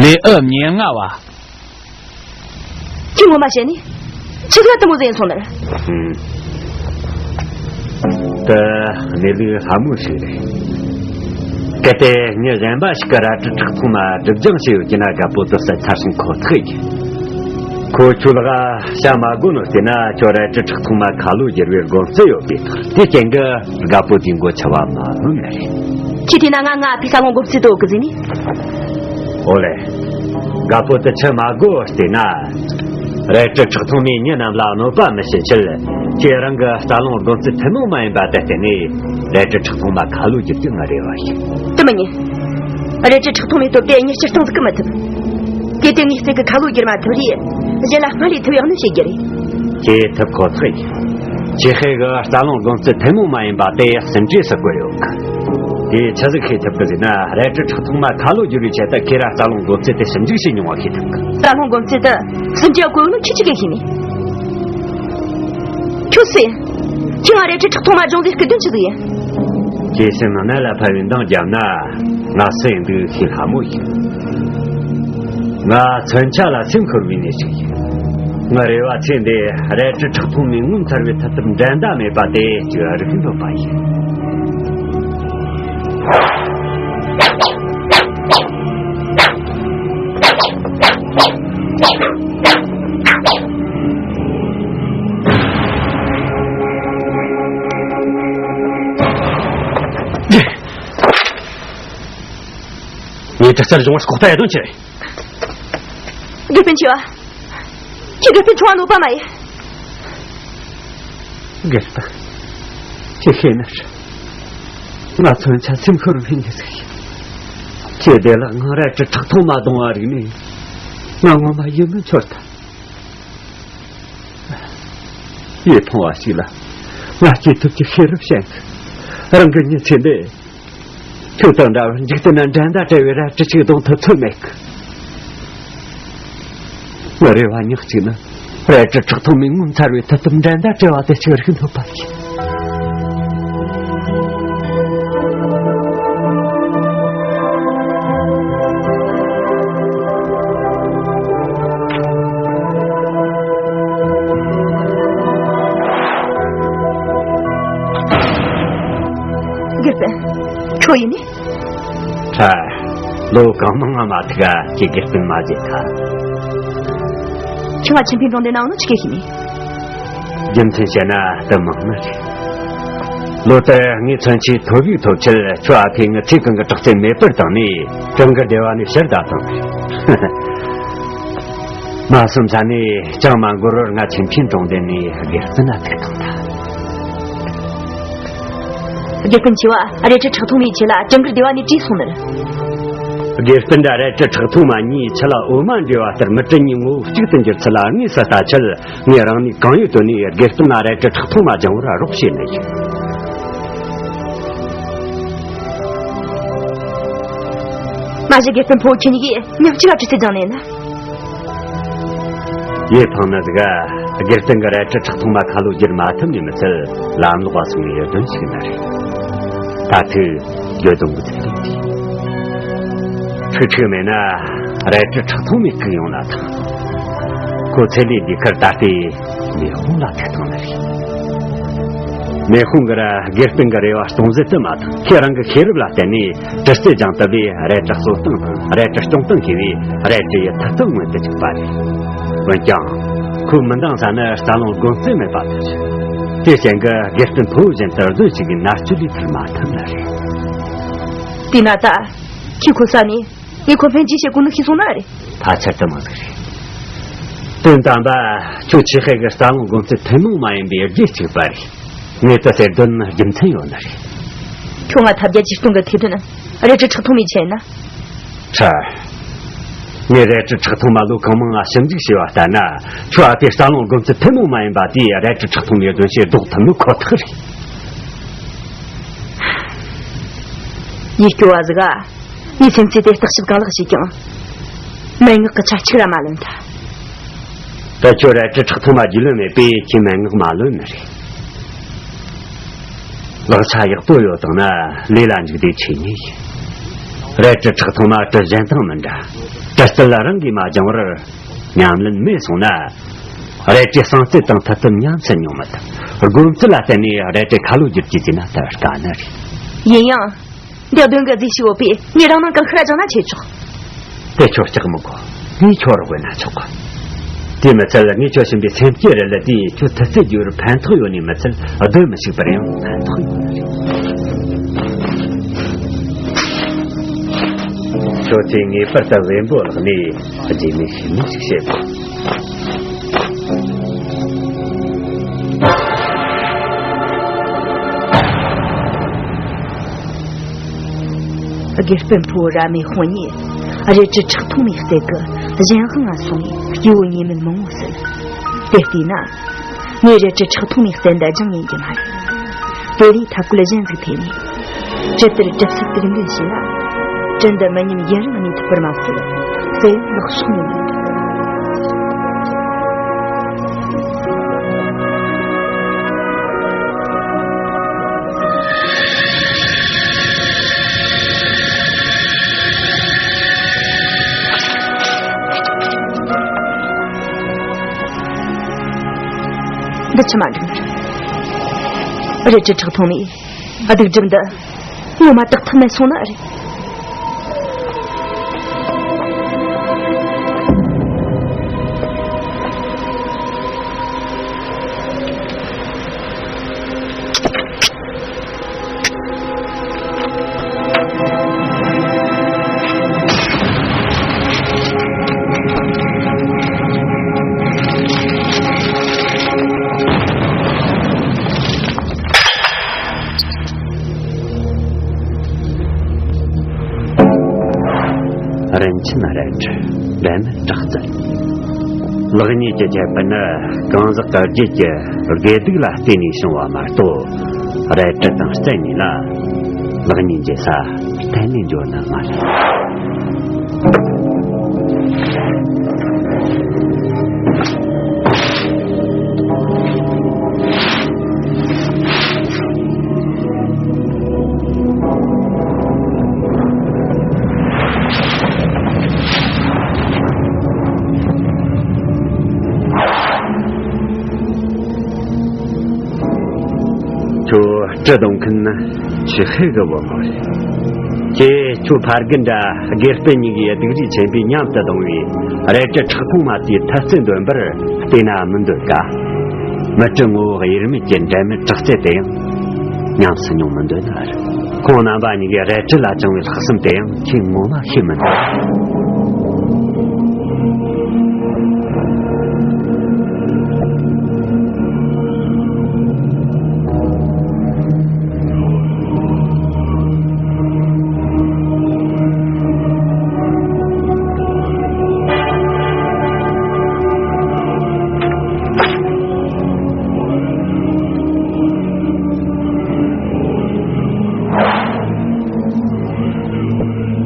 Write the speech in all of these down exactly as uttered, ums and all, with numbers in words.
ལེའུ་ཉེར་ལྔ་བ། ཁྱོད་ངོ་མ་བཤད་ནི། ཆི་ཟིག་དུ་མོ་ཟེར་སོང་ནི། ཧུམ། དེ་གནས་ལུགས་སླ་མོ་ཞིག་རེད། གལ་ཏེ་མྱི་གཞན་པ་ཞིག་གིས་རལ་གྲི་ཁྲག་འཐུང་མ་སྒྲིབ་སྦྱང་བྱས་ཡོད་ཀྱི་ན། རྒད་པོ་དེ་བསད་ཚར་སོང་ཁོ་ཐག་ཡིན། ཁོ་ཁྱོད་ལ་བྱ་མ་དགོས་ནོ་བལྟས་ན། ཁྱོད་རལ་གྲི་ཁྲག་འཐུང་མ་ཁ་ལོ་བསྒྱུར་བའི་དགོངས་རྩིས་ཡོད་པས། དེ་རྐྱེན་གྱིས་རྒད་པོ་དེའི་མགོ་ཆུ་བ་མ་ཕམ་ནི་རེད། ཁྱེད་དེ་ན་ང་ང་ཕའི་ས་ལོང་དགོངས་རྩིས་དོ་གི་ཟིན་ནི། ཨོ་ལེ། རྒད་པོ་དེ་ཆི་མ་དགོས་བལྟས་ན། རལ་གྲི་ཁྲག་འཐུང་མས་མྱི་རྣམས་ལ་གནོད་པ་མི་བྱེད་ཆེད། ཁྱེད་རང་གི་རྩ་རླུང་དགོངས་རྩིས་ཐུན་མོང་མ་ཡིན་པ་དེ་བརྟེན་ནས། རལ་གྲི་ཁྲག་འཐུང་མ་ཁ་ལོ་བསྒྱུར་རྒྱུ་ང་རེ་བ་ཡིན། དེ་མི་ཉན། རལ་གྲི་ཁྲག་འཐུང་མའི་སྟོབས་དེ་མྱི་སྤྱིར་བཏང་ཟིག་གིས་མི་ཐུབ། གལ་ཏེ་ངས་རྩལ་གྱིས་ཁ་ལོ་བསྒྱུར་མ་ཐུབ་རེད། གཞན་ལ་སྔར་ལས་ཐུབ་ཡག་ནི་བྱེད་རྒྱུ་རེད། ཁྱེད་ཐུབ་ཁོ་ཐག་ཡིན། ཁྱེད་ཤེས་གི་རྩ་རླུང་དགོངས་རྩིས་ཐུན་མོང་མ་ཡིན་པ་དེ་ཟིན་བྲིས་སུ་བཀོད་ཡོད་གི། དེ་ཆི་ཟིག་ཤེས་ཐུབ་གི་ཟེར་ན། རལ་གྲི་ཁྲག་འཐུང་མ་ཁ་ལོ་བསྒྱུར་བའི་ཆེད་དུ་ཁྱེད་ར་རྩ་རླུང་དགོངས་རྩིས་དེ་ཞིབ་འཇུག་བྱས་མྱོང་བ་ཤེས་ཐུབ་གི། རྩ་རླུང་དགོངས་རྩིས་དེ་ཟིན་བྲིས་བཀོད་ཡོད་ནོ་ཁྱེད་ཅི་གིས་ཤེས་ནི། ཁྱོད་སུ་ཡིན། ཁྱོས་ང་རལ་གྲི་ཁྲག་འཐུང་མ་སྦྱོང་རྒྱུའི་སྐུལ་འདུན་ཆི་ཟིག་ཡིན། ཁྱེད་སེམས་གནད་ལ་ཕབ་པའི་འདང་བརྒྱབ་ན། ང་སུ་ཡིན་འདུག་ཤེས་སླ་མོ་ཡིན། ང་མཚོན་ཆ་ལ་སེམས་ཁུར་བའི་གནས་ཤིག་ཡིན། ངའི་རེ་བ་ཚེ་འདིར་རལ་གྲི་ཁྲག་འཐུང་མའི་ངོ་མཚར་བའི་མཐུ་སྟོབས་འགྲན་ཟླ་མེད་པ་དེ་ཅིག་རིག་འདོད་པ་ཡིན། ངས་དྲི་རྩད་སྦྱོང་བར་ལྐོག་ལྟ་ཡ་དོན་ཆེ། དགེ་སྤུན་ཆེ་བ། ཁྱེད་དགེ་སྤུན་ཆུང་བ་གནོད་པ་མ་ཡིན། དགེ་སྤུན། ཁྱེད་ཤེས་ན་ང་མཚོན་ཆ་སེམས་ཤོར་བའི་མྱི་ཟིག་ཡིན། ཁྱེད་བདེ་ལ་ངང་རལ་གྲི་ཁྲག་འཐུང་མ་གཏོང་བ་རིག་ནས། ང་ངོ་མ་ཡིད་མི་འཆོར་ཐལ། ཡིད་ཕངས་བ་ཞིག་ལ། ང་སྐྱེས་ཐོབ་ཀྱི་ཤེས་རབ་ཞན་ཚུལ། རང་གི་མྱི་ཚེ་འདི། ཁྱོད་དང་འདྲ་བར་འཇིག་རྟེན་ན་འགྲན་ཟླ་བྲལ་བའི་རལ་གྲི་ཞིག་གཏོང་ཐུབ་ཚོད་མེད་གི། ངའི་རེ་བ་ཉག་གཅིག་ནི། རལ་གྲི་ཁྲག་འཐུང་མའི་ངོ་མཚར་བའི་མཐུ་སྟོབས་འགྲན་ཟླ་བྲལ་བ་དེ་ཅིག་རིག་འདོད་པ་ཡིན། དགེ་སྤུན། ཁྱོད་ཡིན་ནི། ཧྲ། ལོ་གང་མང་ང་མ་ཐུག་ག་ཁྱེད་དགེ་སྤུན་མ་བརྗེད་ཐལ། ཁྱོད་ང་ཆེན་པོའི་འབྲོང་ལྡན་ནང་ནོ་ཆི་གེ་ཤི་ནི། རྒྱུ་མཚན་བཤད་ན་དུ་མང་ནི་རེད། ལོ་ལྟར་ངས་མཚོན་ཆའི་ཐོབ་ཡིག་ཐོབ་ཆེད་ཁྱོད་ཨ་ཕས་ངའི་ཚེ་གང་གི་དྲག་རྩལ་མེད་པར་བཏང་ནས་གྲང་གི་སྡེ་བ་ནས་ཕྱིར་བདའ་བཏང་ནི་རེད། མ་སོང་ས་ནས་ཅང་མ་འགོར་བར་ང་ཆེན་པོའི་འབྲོང་ལྡན་ནས་དགེ་སྤུན་ལ་ཐུག་བཏང་ཐལ། དགེ་སྤུན་ཆེ་བ། རལ་གྲི་ཁྲག་འཐུང་མའི་ཆེད་ལ་གྲང་གར་སྡེ་བ་ནས་བྲོས་སོང་ནི། དགེ་སྤུན་དང་རལ་གྲི་ཁྲག་འཐུང་མ་གཉིས་ཆུ་ལ་འོ་མ་འདྲེས་པ་ལྟར་མི་དྲི་གཉིས་ངོ་བོ་གཅིག་ཏུ་འགྱུར་ཚུལ་ལ་དངོས་སུ་ལྟ་ཆེད། ངས་རང་ནུས་གང་ཡོད་བཏོན་ནས་དགེ་སྤུན་ལ་རལ་གྲི་ཁྲག་འཐུང་མ་སྦྱང་བར་རོགས་བྱས་ནི་ཡིན། མ་གཞི་དགེ་སྤུན་ཕོ་ཁྱེད་གཉིས་ཀྱིས་མཉམ་གཅིག་ལ་དྲི་རྩད་སྦྱངས་ནས་ན། ཡིད་ཕངས་ནི་ཟིག་ག། དགེ་སྤུན་གྱིས་རལ་གྲི་ཁྲག་འཐུང་མ་ཁ་ལོ་བསྒྱུར་མ་ཐུབ་ནི་མི་ཚད། ལམ་ལོག་པ་སོང་བའི་གདོན་ཞིག་ནི་རེད། ད་ཐུག་འགྱོད་གདུང་གི་ཚད་ལས་འདས། ཁྲིག་ཁྲིག་མེད་ན་རལ་གྲི་ཁྲག་འཐུང་མས་བཀུག་ཡོང་ན་ཐང་། ཁོ་ཚེ་ལས་འདས་ཁར་ད་ལྟའི་མེ་དཔུང་ལ་ཐུག་བཏང་ནི་རེད། མེ་དཔུང་གིས་ར་དགེ་སྤུན་གྱི་རེ་བ་སྟོང་ཟད་དུ་མ་བཏང་། ཁྱེད་རང་གི་ཤེས་རབ་ལ་བརྟེན་ནས་དྲི་རྩད་སྦྱངས་ཐུབ་པས་རལ་གྲི་གསོ་སྟངས་དང་རལ་གྲི་སྐྱོང་སྟངས་ཤེས་པས་རལ་གྲི་ཡི་མཐུ་སྟོབས་མངོན་དུ་གྱུར་པ་རེད། འོན་ཀྱང་། ཁོའི་མི་འདང་ས་ནི་རྩ་རླུང་དགོངས་རྩིས་མེད་པ་དེ་རེད། དེ་རྐྱེན་གྱིས་དགེ་སྤུན་ཕོ་བོ་བཞིན་དུ་གདོན་ཞིག་གི་མནར་གཅོད་ལས་ཐར་མ་ཐུབ་ནི་རེད། དེས་ན་ད། ཁྱེད་ཁོ་ས་ནས་ངས་ཁོ་ཕན་ཅི་བྱེད་དགོས་ནི་ཤེས་སོང་ན་རེད། ཕལ་ཆེར་དུ་མ་ཟིག་རེད། དོན་དམ་པ་ཁྱོད་ཆེ་ཤེལ་གྱི་རྩ་རླུང་དགོངས་རྩིས་ཐུན་མོང་མ་ཡིན་པའི་རྗེས་གཅིག་པ་རེད། ངས་དེ་ཟེར་དོན་རྒྱུ་མཚན་ཡོད་ནི་རེད། ཁྱོད་ང་ཐབས་བརྒྱ་ཇུས་སྟོང་གི་ཐེར་འདོན་རལ་གྲི་ཁྲག་འཐུང་མའི་ཆེད་ན། ཧྲ། ངས་རལ་གྲི་ཁྲག་འཐུང་མ་ལོ་གང་མང་ང་ཞིབ་འཇུག་བྱས་པ་ལྟར་ན། ཁྱོད་ཨ་ཕའི་རྩ་རླུང་དགོངས་རྩིས་ཐུན་མོང་མ་ཡིན་པ་དེས་རལ་གྲི་ཁྲག་འཐུང་མའི་གདོན་ཞིག་ཟློག་ཐུབ་ནི་ཁོ་ཐག་རེད། ཡིད་སྐྱོ་བ་ཟིག་ག། ངས་སེམས་ཚེ་དེ་བརྟག་ཞིབ་གང་ལེགས་བྱས་ཀྱང་། མན་ངག་གི་ཆ་གཅིག་ར་མ་ལོན་ཐལ། ད་ཁྱོད་རལ་གྲི་ཁྲག་འཐུང་མ་རྒྱུས་ལོན་མེད་པས་ཁྱེད་མན་ངག་མ་ལོན་ནི་རེད། ལག་ཆ་ཡག་པོ་ཡོད་དང་ན་ལས་ལ་འཇུག་དེ་ཆེ་ཉེ་ཡིན། རལ་གྲི་ཁྲག་འཐུང་མ་གྲི་གཞན་དང་མི་འདྲ། གྲི་རྩལ་རང་གིས་མ་སྦྱངས་བར་ཉམས་ལེན་མེད་སོང་ན། རལ་གྲིའི་གསང་རྩལ་དང་མཐུད་དུ་ཉམས་སུ་མྱོང་མི་ཐུབ། སྒོམ་རྩལ་ལ་བརྟེན་ནས་རལ་གྲི་ཁ་ལོ་བསྒྱུར་གྱི་བྱས་ན་ད་དཀའ་ནི་རེད། ཡིན་ཡང་། འདི་གདོན་གྱི་རྫས་ཤིག་ཡོད་པས་ངས་རང་ནང་གང་ཤར་སྦྱངས་ན་ཆེ་ཆོག་དེ་ཁྱོད་སྐྲག་མི་དགོས། ངས་ཁྱོད་རོགས་ན་ཆོག་གི། དེ་མི་ཚད་ངས་ཁྱོད་བྱིན་པའི་སེམས་བསྐྱེད་རེ་ལ་དེས་ཁྱོད་ཐུབ་ཚོད་རྒྱུ་བར་ཕན་ཐོགས་ཡོད་ནི་མི་ཚད་གདོན་མི་ཞིག་པར་ཡང་ཕན་ཐོགས་ཡོད་ནི་རེད། ཁྱོད་ཚོས་ངེས་པར་དུ་བེམ་པོ་ལག་ནས་རྗེས་མའི་ཤི་མིན་ཞིག་བྱེད་དགོས། དགེ་སྤུན་ཕུ་བོ་ར་མའི་དཔུང་ཉིད་རལ་གྲི་ཁྲག་འཐུང་མའི་རྩལ་གྱིས་གཞན་དབང་ང་སོང་ངས་སྐྱེ་བོ་ཉེས་མེད་མང་བོ་ཟིན། དེ་བལྟས་ན། ངས་རལ་གྲི་ཁྲག་འཐུང་མའི་རྩལ་འདི་སྦྱང་ཉན་གྱི་མ་རེད། དེ་ལས་ཐབས་བཀོད་གཞན་ཟིག་འཐེན་ནས། ཇི་ལྟར་གྲིབ་ཚད་དུག་འདོན་བྱས་ན། གྲི་འདི་མི་ཉམས་ཡུན་རིང་གནས་ཐུབ་པར་མ་ཟད། རྩལ་ཡང་ལེགས་ཤོག་ནས་མི་འགྲུབ། འདི་ཕྱི་མ་འགྲིག་ནི་རེད། རལ་གྲི་ཁྲག་འཐུང་ནས་སྡིག་སྒྲིབ་འདི་ངོ་མ་དག་ཐུབ་མེད་སོང་ན་རེད། རིན་ཆེན་རལ་གྲི་འབད་མེད་དྲག་རྩལ། ལེགས་ཉེས་ཀྱི་ཁྱད་པར་ནི་གང་ཟག་གི་རྒྱུད་ཀྱི་དགེ་སྡིག་ལ་བརྟེན་ནས་བྱུང་བ་མ་གཏོགས། རལ་གྲི་དང་རྩལ་གཉིས་ལ་ལེགས་ཉེས་འབྱེད་ས་གཏན་ནས་འབྱོར་ནི་མ་རེད། ཁྱོད་གྲི་རྡུང་མཁན་ནི་ཆི་ཧེ་གི་བུ་མོ་རེད། ཁྱེད་ཁྱོད་ཕ་རྒན་འདྲ་དགེ་སྤུན་གཉིས་ཀྱི་སྡིག་རུས་ཆེན་པོས་མཉམ་དུ་བརྡུངས་པའི་རལ་གྲི་ཁྲག་འཐུང་མ་དེའི་ཐུབ་ཚོད་འདོན་པར་བལྟས་ན་མི་འདོད་ཀ། མི་དྲི་ངོ་བོ་དབྱེར་མེད་ཀྱི་འབྲལ་མེད་དྲག་རྩལ་དེ་ཡང་ཉམས་སུ་མྱོང་མི་འདོད་ནི་རེད། ཁོང་རྣམ་པ་གཉིས་ཀྱིས་རལ་གྲི་ལ་བཅངས་པའི་ལྷག་བསམ་དེ་ཡང་ཁྱེད་ངོ་མ་ཤེས་མི་འདུག་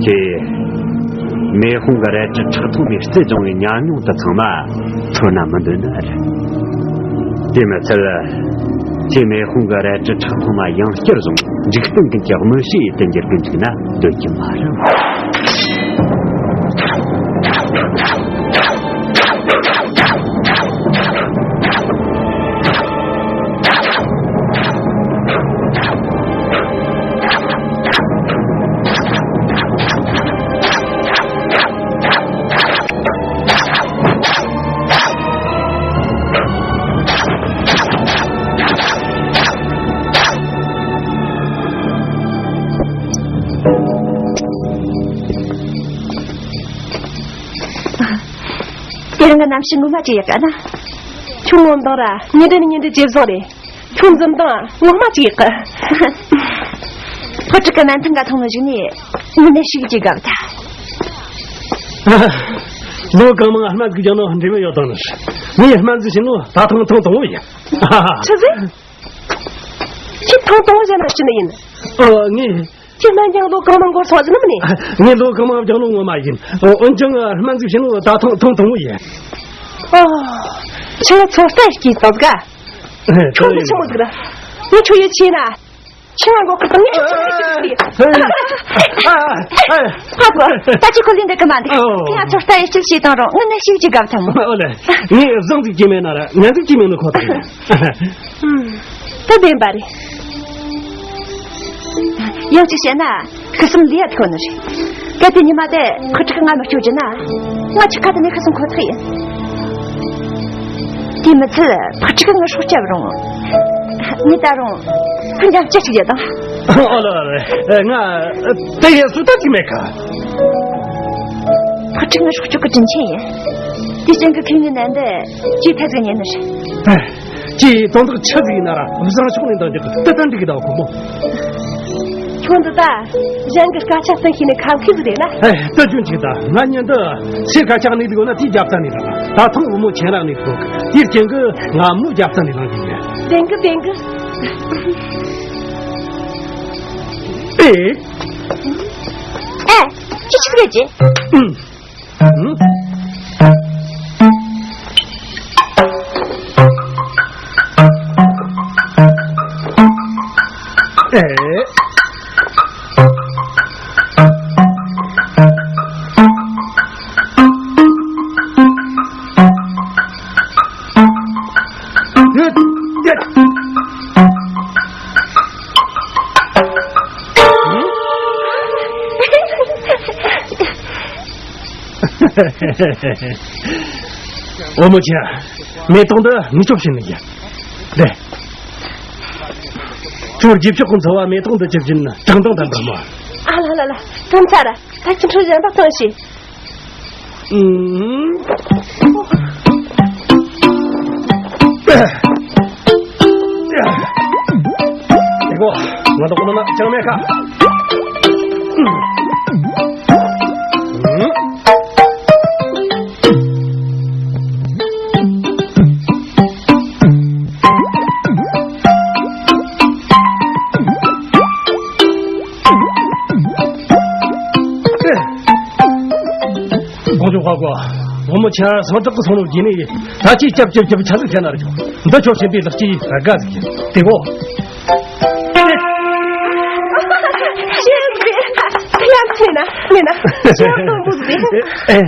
ཁྱེད། མེ་དཔུང་གི་རལ་གྲི་ཁྲག་འཐུང་མའི་རྩལ་སྦྱོང་བའི་ཉམས་མྱོང་དུ་ཚང་མ་ཚོར་ན་མི་འདོད་ནི་རེད། དེ་མི་ཚད། ཁྱེད་མེ་དཔུང་གི་རལ་གྲི་ཁྲག་འཐུང་མ་ཡང་བསྐྱར་བཟུང་འཇིག་རྟེན་ཀུན་གྱི་དམིགས་བྱའི་དུ་འགྱུར་གི་འཇུག་ན་འདོད་ཀྱི་མ་རེད། དེ་རིང་གི་གནམ་གཤིས་ངོ་མ་ཅི་ཡག་ག་ན། ཁྱོད་ངོ་མདང་ར་ཉིན་རེ་ནས་ཉིན་རེ་ཇེ་བཟང་རེད། ཁྱོད་འཛུམ་མདངས་ངོ་མ་ཅི་ཡག་གི། ཕོ་བྲང་གི་མནན་ཐང་ག་ཐོན་ལ་བཞུགས་ནས་ངུ་ནས་ཤིག་ཅིག་དགའ་བ་ད། ལོ་གང་མང་སྨན་གྱི་རྒྱང་ནོ་འབྲས་བུ་ཡོད་དང་ནི། ངས་སྨན་རྫས་བྱིན་ནོ་ད་ཐེངས་ཐེངས་དང་པོ་ཡིན། ཆི་ཟིག་ཁྱེད་ཐེངས་དང་པོ་ཟེར་ན་ཅི་ནི་ཡིན། ཨ། ངས། ཁྱེད་སྨན་རྒྱང་ལོ་གང་མང་འགོར་སོང་ཟེར་ནི་མིན་ནི། ངས་ལོ་གང་མང་རྒྱང་ནོ་ངོ་མ་ཡིན། འོན་ཀྱང་སྨན་རྫས་བྱིན་ནོ་ད་ཐེངས་ཐེངས་དང་པོ་ཡིན། ཨོ། ཁྱེད་ཚོ་ལྟ་སྐྱིད་ཙག་ག་ཁྱོད་ཚོ་ཆི་མོ་ཟིག་ར། ངས་ཁྱོད་ཡོད་ཆེ་ན། ཆི་ང་གོ་ཁོ་ངས་ཁྱོད་ཁྱོད་ཁྱོད་ཁྱོད། ཨ་ཨ་ཨ། ཧ་གོ། ད་ཅི་ཁོ་ལིན་འདི་གི་མ་འདི། ཨོ། ཁྱེད་ཚོ་ལྟ་ཡི་ཅི་ཞིག་བཏང་རོགས། ངི་ནི་ཞིག་ཅི་གབ་ཐམ། ཨོ་ལེ། ངས་བཟང་ཟིག་གི་མེད་ན་ར་ངན་ཟིག་གི་མེད་ནི་ཁོ་ཐག་ཡིན། ད་བདེན་པ་རེད། ཡང་ཅིག་བཤད་ན་ཁུ་སིམ་ལི་ཡ་ཐོན་ནི་རེད། གལ་ཏེ་ཉི་མ་དེ་ཕག་ཕྲུག་ང་མི་སྐྱོ་རྒྱུ་ན། ང་ཆི་ཁ་དེ་ནས་ཁུ་སིམ་ཁོ་ཐག་ཡིན། དེ་མི་ཚད་ཕག་ཕྲུག་ང་སྲོག་སྐྱབས་རུང་། ངས་ད་རུང་ཧ་ཅང་ཅི་ཞིག་ཡོད་དང་། ཨོ་ལ་ལ་ལ། ང་དེ་ཡས་སུ་ད་ཅི་མེད་ཁ། ཕག་ཕྲུག་ང་སྲོག་སྐྱོབ་གི་དྲིན་ཆེན་ཡིན། དེ་སེང་གི་ཁེ་ཉིན་ནན་དེ་ཅི་ཐད་ཟིག་ཉན་ནི་རེད། ཅི་དོན་དག་ཆི་ཟིག་ཡིན་ན་ར་བཟང་ཕྱོགས་ནས་འདང་རྒྱག་གི་ཏི་ཏན་འགྲིག་གི་ད་ཁོ་མོ། ཁྱོད་འདི་ད་གཞན་གྱི་སྐད་ཆ་སེམས་ཤེས་ནས་ཁ་མཁས་ཟིག་རེད་ན། ཨེ། ད་རྒྱུན་གཅིག་ད་ང་ཉིན་འདི་ཚེ་སྐད་ཆ་གནས་འདུག་ན་དེའི་རྒྱབ་རྩ་ནས་ལངས། ད་ཐེངས་བུ་མོ་ཁྱེད་རང་ནས་ཐོག་དེའི་རྐྱེན་གྱིས་ང་མོའི་རྒྱབ་རྩ་ནས་ལངས་གི་ཡིན། བདེན་གི་བདེན་གི། ཨེ། ཨེ། ཅི་ཆི་རེད་ཅི། ཨུམ། བུ་མོ་ཁྱེད། མེ་ཏོག་འདི་ངས་སྐྱོབ་བྱིན་ནི་ཡིན། ལེ། ཁྱོད་རྗེས་ཕྱོགས་ཀྱི་འཚོ་བ་མེ་ཏོག་འདི་ཅི་བྱིན་དྲང་དྲང་དམ་པར་མོ། ཨ་ལ་ལ་ལ། ཐམས་ཅད་ར་ད་ཁྱོད་ཁྲོ་གཞན་པ་གཏོང་ཞིག། ཨུམ། ཨེ་གོ། ང་དང་ཁོ་ན་ཅང་མེད་ཁ། ཨུམ། ཁོང་ཚོ་ཧ་གོ། བུ་མོ་ཁྱེད་སང་དྲག་གི་སོང་ལོ་རྗེས་ནས་ད་ཅི་ཅབ་ཅབ་ཅབ་ཆ་ཟིག་ཁྱེད་ན་ར་ཆོག། འདི་ཁྱོད་ཤེས་པའི་ལག་ཅི་ར་དགའ་ཟིག་ཡིན་དེ་གོ། ཤེས་ཟིག་ཡ་ཆེ་ན་མེད་ན་ཤེས་སྟོན་པོ་ཟིག་ཨེ།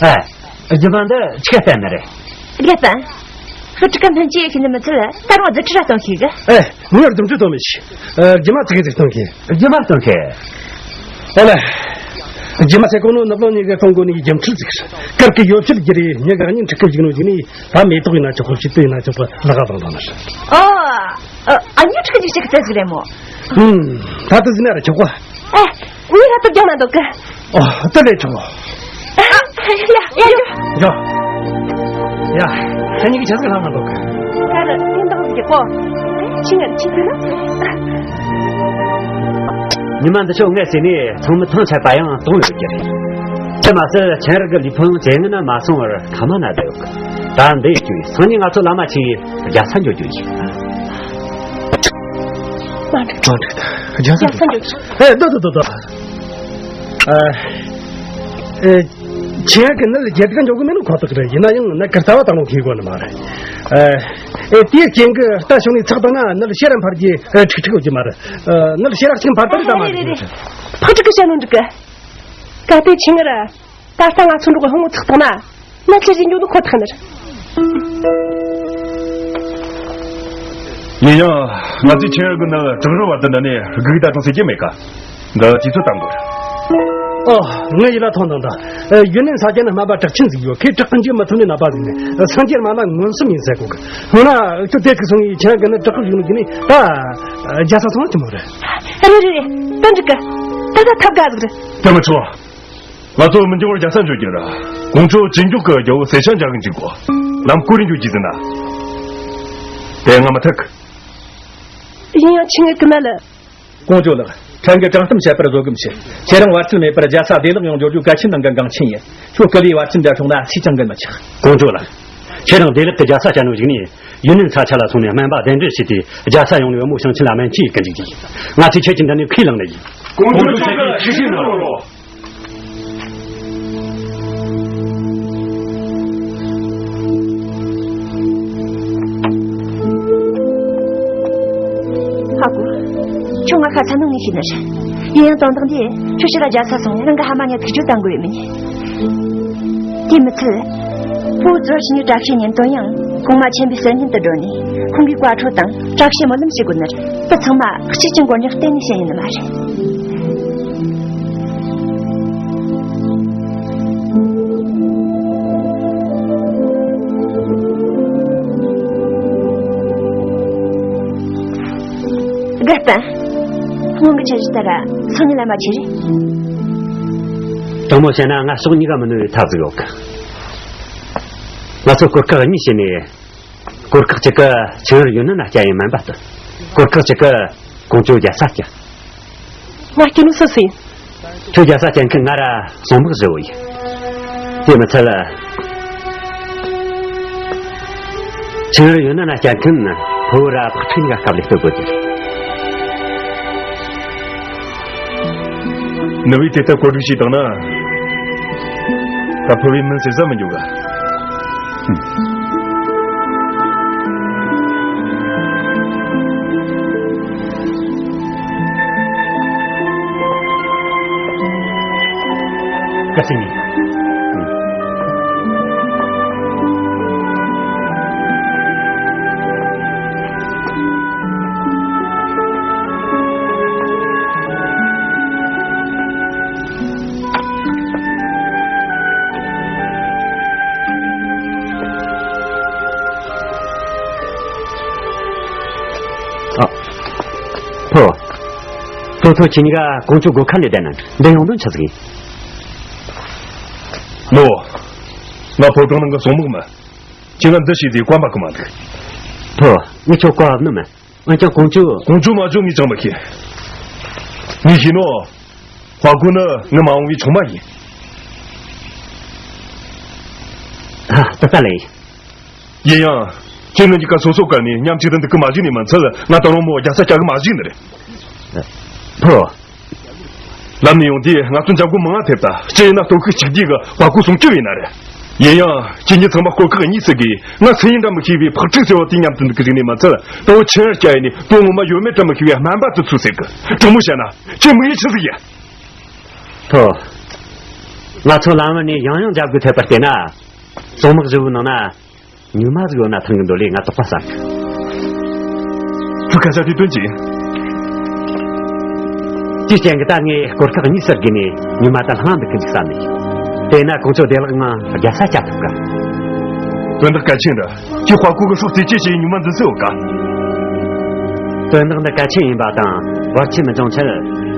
ཨེ། རྒྱུ་མ་འདི་ཆི་ག་བསྟན་ནི་རེད། རྒྱ་བསྟན། ཧུ་ཀྲི་ཀ་སྨན་ཆེ་ཡོད་ཤི་ནི་མི་ཚད་ད་རུང་རྫུ་འཕྲུལ་ར་གཏོང་ཤེས་གི། ཨེ། ངས་རྫུ་འཕྲུལ་གཏོང་མི་ཤེས། ཨ། རྒྱུ་མ་ཚིག་གི་ཚིག་གཏོང་གི། རྒྱུ་མ་གཏོང་གི། ཨོ་ལེ། རྒྱུ་མ་ཚེ་གོང་ནོ་ནུབ་ལོང་གཉིས་ཀའི་གཏོང་དགོས་ནི་རྒྱུ་འཕྲུལ་ཚིག་རེད། སྐབས་ཀྱི་ཡོ་བྱད་བརྒྱུད་རེ་མྱི་ག་གཉིས་འཁྲིག་གི་བཞུགས་ནོ་བཞུགས་ནི་ད་མེ་ཏོག་ཡིན་ན་ཆོག་གོ། ཕྱི་དུ་ཡིན་ན་ཆོག་གོ། ལག་ག་བང་བང་ནི་རེད། ཨོ། ཨ། ཨ་མྱི་འཁྲིག་གི་ཅིག་ཅིག་བཙལ་ཟིག་རེད་མོ། ཧུམ། ད་དུ་ཟིན་ན་ར་ཆོག་གོ། ཨེ། ངས་ད་དུ་རྒྱང་ན་འདུག་གི། ཨོ། ད་ལས་ཆོག་གོ། ཡ་ཡ་ཡ། ཡ། ཁྱེད་གཉིས་ཀྱི་ཆ་ཚིག་ལྷག་མ་འདུག་གི། ཁ་ར་ཏན་ཏག་ཟིག་གོ། ཁྱི་ངར་ཁྱི་ཟིག་ན། ཉི་མ་འདི་ཆོ་ངས་ཟིན་ནས་ཚང་མི་ཐང་ཆད་པ་ཡང་གཏོང་ཡོད་ཀྱི་རེད། དེ་མ་ཟད་ཆན་རིགས་ཀྱི་ལུས་ཕུང་ཇེ་ངན་ན་མ་སོང་བར་ཐ་མ་ན་བསྡད་ཡོད་གི། ད་འདི་ཡི་རྒྱུ་ཡིན། སང་ཉིན་ང་ཚོ་བླ་མ་ཆེ་ཡི་རྒྱལ་ས་འགྱོ་རྒྱུ་ཡིན། མ་འགྲིག་མ་འགྲིག་རྒྱལ་ས་རྒྱལ་ས་འགྱོ་རྒྱུ། ཨེ། ལྟོས་ལྟོས་ལྟོས་ལྟོས། ཨ། ཨེ། ཁྱེད་ཀྱི་ནི་རྒྱལ་ཁ་འཇོག་གི་མེད་ནོ་ཁོ་ཐག་རེད། ཡིན་ན་ཡང་ནི་ཀི་རྩ་བ་དང་ལོ་ཁེ་གོ་ནི་མ་རེད། ཨེ། ཨེ། དེའི་རྐྱེན་གྱིས་ད་ཞུང་ནས་ཚགས་བཏང་ན་ནི་ཤེ་ར་འཕར་རྒྱུ་ཁྲིག་ཁྲིག་ཡོད་ཀྱི་མ་རེད། ཨ། ནི་ཤེ་ར་གཅིག་འཕར་ད་རེད་ད་མ་རེད། ཕག་ཕྲུག་གི་བཤད་ནོ་འགྲིག་གི། གལ་ཏེ་ཁྱི་ངར་ད་ལྟ་ང་ཚོ་འགྲོ་གི་ཧོང་ངོ་ཚགས་བཏང་ན། ན་ཁྱེད་རིག་འཇུག་ནི་ཁོ་ཐག་ནི་རེད། ཡིན་ཡང་ང་ཚོས་ཁྱེད་རང་གི་ནང་བྲག་རི་བར་དུ་འདྲ་ནས་སྒུག་ད་དང་ཟེར་གྱི་མེད་ཀ། འདི་དུས་ཚོད་བཏང་དགོས། ཨོ། ངས་ཡིད་ལ་ཐོངས་དང་ད། ཡུན་ནན་ས་ཆ་ནི་སྨན་པ་གྲགས་ཆེན་ཟིག་ཡོད། ཁོས་བྲག་གི་འཇུ་མི་ཐུབ་ནི་ནད་པ་ཟིག་ནས་སངས་རྒྱས་མ་ལ་མངོན་སུམ་ཡིན་ཟེར་གོ་གི། ཧོ་ན་ཁྱོད་དེ་ཟིག་སོང་ཡིས་ཁྱེད་རང་གི་ནི་བྲག་གི་བཞུགས་ནི་གི་ནི་ད་རྒྱལ་ས་སོང་ཅི་མོ་རེད། རེད་རེད་རེད། ད་འགྲིག་གི། ད་ད་ཐབས་དགའ་ཟིག་རེད། དེ་མི་ཆོག་ང་ཚོ་མི་འགྱུར་བར་རྒྱལ་ས་འཇོག་རྒྱུ་ར། ཀོང་ཇོ་ཇེ་མགྱོགས་ཀྱི་རྒྱལ་པོ་ཟས་ཆང་འཇག་གི་འཇུག་གོ། ལམ་བསྐོར་རིན་འཇུག་རྒྱུ་ཟིན་ན། དེ་ང་མི་ཐུག་ཡིན་ཡང་ཆི་ངས་ཀི་ན་ལ། ཀོང་ཇོ་ལགས། ཕྲན་གྱི་དྲང་གཏམ་བཤད་པར་བཟོད་སྒོམ་བྱེད། ཁྱེད་རང་བར་ཆད་མེད་པར་རྒྱལ་ས་བདེ་ལེགས་ཡོང་འབྱོར་རྒྱུ་གལ་ཆེན་ནང་གི་འགངས་ཆེན་ཡིན། ཁྱོད་སྐུ་ལུས་བར་ཆད་འདྲ་བྱུང་ན་སུས་ཀྱང་འགན་མི་འཁྱེར། ཀོང་ཇོ་ལགས། ཁྱེད་རང་བདེ་ལེགས་ཀྱི་རྒྱལ་ས་བྱ་ནོ་ཞིག་ནས། ཡུན་ནན་ས་ཆ་ལ་སོང་ནས་སྨན་པ་གདན་འདྲེན་བྱས་ཏེ་རྒྱལ་ས་ཡོང་ནས་བུ་མོ་ཞིང་ཆེན་ལ་སྨན་བཅོས་ཀྱི་འཇུག་རྒྱུ་ཡིན། ང་ཚོས་ཁྱེད་ཀྱི་འདི་ནས་ཁས་བླངས་ནི་ཡིན། ཀོང་ཇོ་ཆེན་པོ་ཁྲི་ཁྲི་ནོར་བུ། ང་ཁ་ཚ་ནོ་ངས་ཤེས་ནི་རེད། ཡིན་ཡང་དོན་དག་འདི་ཁྱོད་ཕྱིར་ར་རྒྱལ་ས་སོང་རང་གི་ཕ་མ་ཉ་ཐུག་རྒྱུ་དང་དགོས་ཡོད་མིན། དེ་མི་ཚད། ཕུ་བོ་ཙོ་ཕྱི་ཉིན་བཀྲ་ཤིས་ཉིན་དོན་ཡང་གོང་མ་ཆེན་པོའི་གསེར་ཉིན་དུ་འགྲོ་ནས་ཁོང་གིས་བཀའ་འཁྲོལ་དང་བཀྲ་ཤིས་སྨོན་ལམ་ཞུ་དགོས་ནི་རེད། དེ་ཚང་མ་གཅིག་ཀྱང་མགོ་རྙོག་གཏན་ནས་བཤད་ཡིན་ནི་མ་རེད། དགའ་ལྡན། སྔོན་གྱི་ཆ་ཞིག་ལྟར་སང་ཉིན་ལ་མ་ཁྱེར། དྲང་མོ་བཤད་ན་ང་ཕྱོགས་གཉིས་ཀ་མི་ནུས་པའི་ཐབས་ཟིག་ཡོད་གི། ང་ཚོ་གོ་སྐབས་གཉིས་བྱས་ནས་གོ་སྐབས་གཅིག་གི་ཆུ་ཡུར་ཡུན་ནན་ན་སྐྱེལ་ཡིན་མིན་པ་དང་། གོ་སྐབས་གཅིག་གི་ཀོང་ཇོ་རྒྱལ་ས་སྐྱེལ། ང་སྐྱེལ་ནོ་སུ་སུ་ཡིན། ཁྱོད་རྒྱལ་ས་སྐྱེལ་མཁན་ང་ར་སྲུང་དམག་བཞི་བོ་ཡིན། དེ་མི་ཚད་ལ། ཆུ་ཡུར་ཡུན་ནན་ན་སྐྱེལ་མཁན་ཕུ་བོ་ར་ཕག་ཕྲུག་གཉིས་ཀ་སྐབས་ལས་སྟོད་དགོས་ཀྱི་རེད། ནུ་བོས་དེ་ལྟར་བཀོད་སྒྲིག་བྱས་བཏང་ན། ད་ཕུ་བོའི་མིང་ཟེར་ས་མི་འཇུག་ག། བཀའ་དྲིན་ཆེ། ཨ། ཕུ་བོ། ཐོ་ཐོ་ཁྱེད་གཉིས་ཀ་ཀོང་ཇོ་སྒོ་ཁ་ནས་བསྡད་ན་འདི་ཡོང་དོན་ཆི་ཟིག་ཡིན། མོ། ང་ཕོ་བྲང་ནང་གི་སྲུང་དམག་མིན། ཁྱེད་ང་འདི་བྱས་ཏེ་བཀའ་མ་གི་མ་འདུག་ཕུ་བོ། ངས་ཁྱོད་བཀའ་ཕབ་ནི་མིན། འོན་ཀྱང་ཀོང་ཇོ། ཀོང་ཇོ་མ་ཇོ་ངས་ཅང་མི་ཤེས། ངས་ཤེས་ནོ། ཧྭ་གོ་ནི་ངའི་མ་འོངས་པའི་ཆུང་མ་ཡིན། ཨ། ད་ལྟ་ལས། ཡིན་ཡང་། ཁྱེད་ངེད་གཉིས་ཀ་སོ་སོ་བཀར་ནས་མཉམ་གཅིག་ཏུ་འདུག་གི་མ་བཞུགས་ནས་མ་ཚད། ང་ད་རུང་མོ་རྒྱལ་ས་སྐྱེལ་གི་མ་བཞུགས་ནི་རེད། ཕུ་བོ། ལམ་ནས་ཡོང་དུས་ང་ཚོ་འཇབ་རྒོལ་མང་ང་ཐེབས་ད། སྤྱིར་ཡིན་ན་སྟོབས་ཤུགས་གཅིག་བསྡུས་གི་ཧྭ་གོ་སྲུང་སྐྱོབ་ཡིན་ན་རེད། ཡིན་ཡང་ཁྱེད་གཉིས་ཚང་མ་སྐོར་ཁག་གཉིས་ཟེར་གི། ང་སུ་ཡིན་འདྲ་མི་ཤེས་པའི་ཕག་ཕྲུག་ཟེར་བ་དེ་མཉམ་དུ་འདུག་གི་བཞུགས་ནས་མ་ཚད། ད་བོ་ཆེན་ར་སྐྱེལ་ནས་དོན་ངོ་མ་ཡོད་མེད་འདྲ་མི་ཤེས་པའི་སྨན་པ་དེ་ཚོ་ཟེར་གི། དྲང་མོ་བཤད་ན་ཁྱེད་དམིགས་ཡུལ་ཆི་ཟིག་ཡིན། ཐོ། ང་ཚོ་ལམ་བར་ནས་ཡང་ཡང་འཇབ་རྒོལ་ཐེབས་པར་བལྟས་ན། སྲུང་དམག་བཞི་བོའི་ནང་ན། ཉུལ་མ་ཟིག་ཡོད་ན་ཐང་གི་འདོད་ལས་ང་དོགས་པ་ཟ་གི། ཁྱོད་སྐད་ཆ་དེ་དོན་ཅི། དེའི་རྐྱེན་གྱིས་ད་ངས་སྐོར་ཁག་གཉིས་སུ་བརྒྱུད་ནས་ཉུལ་མ་དང་ལྷང་འདུག་གི་འཇུག་བསམ་ནས། དེས་ན་ཀོང་ཇོ་བདེ་བླག་ངང་རྒྱལ་ས་བསྐྱལ་ཐུབ་གི། དོན་དག་གལ་ཆེན་རེད། ཁྱོད་ཧྭ་གོ་གི་སྲོག་རྩེ་གཅོད་བྱས་ཉུལ་མ་འཛིན་སྲོལ་ཡོད་ག། དོན་དག་འདི་གལ་ཆེན་ཡིན་པ་དང་བར་ཆད་མི་འབྱུང་ཆེད་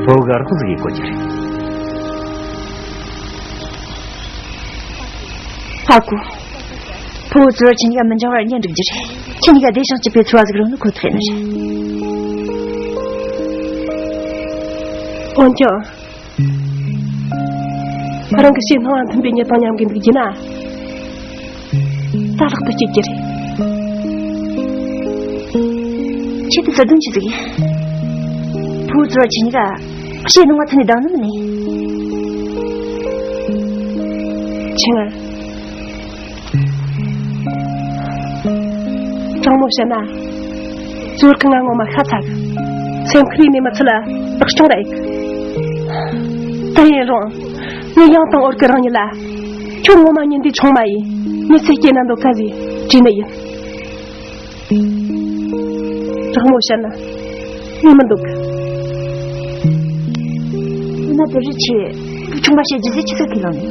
ཕུ་བོ་གི་རོགས་ཟིག་ཡེད་དགོས་ཀྱི་རེད། ཧྭ་གོ། ཕུ་བོ་ཙོ་ཁྱེད་གཉིས་ཀ་མི་འགྱང་བར་གཉེན་སྒྲིག་རྒྱུ་རེད། ཁྱེད་གཉིས་ཀ་བདེ་ཞིང་སྐྱིད་པའི་འཚོ་བ་ཟིག་རོལ་ནི་ཁོ་ཐག་ཡིན་ནི་རེད། འོན་ཀྱང་། རང་གི་ཞེད་སྣང་བ་འཐུམ་པའི་གཉེན་དང་མཉམ་གི་འདུག་རྒྱུ་ན། ད་ལྷག་ཏུ་སྐྱིད་ཀྱི་རེད། ཁྱེད་དེ་བཟོད་དོན་ཆི་ཟིག་ཡིན། ཕུ་བོ་ཙོ་ཁྱེད་གཉིས་ཀ་ཞེད་སྣང་བ་འཐུམ་ནས་བསྡད་ནི་མིན་ནི། ཆེ་ང་། དྲང་མོ་བཤད་ན། ཟོར་གི་ང་ངོ་མ་ཤ་ཚ་གི། སེམས་ཁུར་ནས་མི་ཚུལ་ལ་བདག་སྐྱོང་ར་ཡིན། དེ་ཡིན་རུང་། ངས་ཡང་དང་འོར་གི་རང་ཉིད་ལ། ཁྱོད་ངོ་མ་ཉིན་དུས་ཆུང་མ་ཡིན། མི་ཚེ་སྐྱེལ་ན་འདོད་ག་ཟིག་དྲིས་ནི་ཡིན། དྲང་མོ་བཤད་ན། ངས་མི་འདོད་གི། ཡིན་ན་དེ་རིགས་ཆེ། ཆུང་མ་བཤད་རྒྱུ་ཟིག་ཆི་ཟིག་ཁས་བླངས་ནས།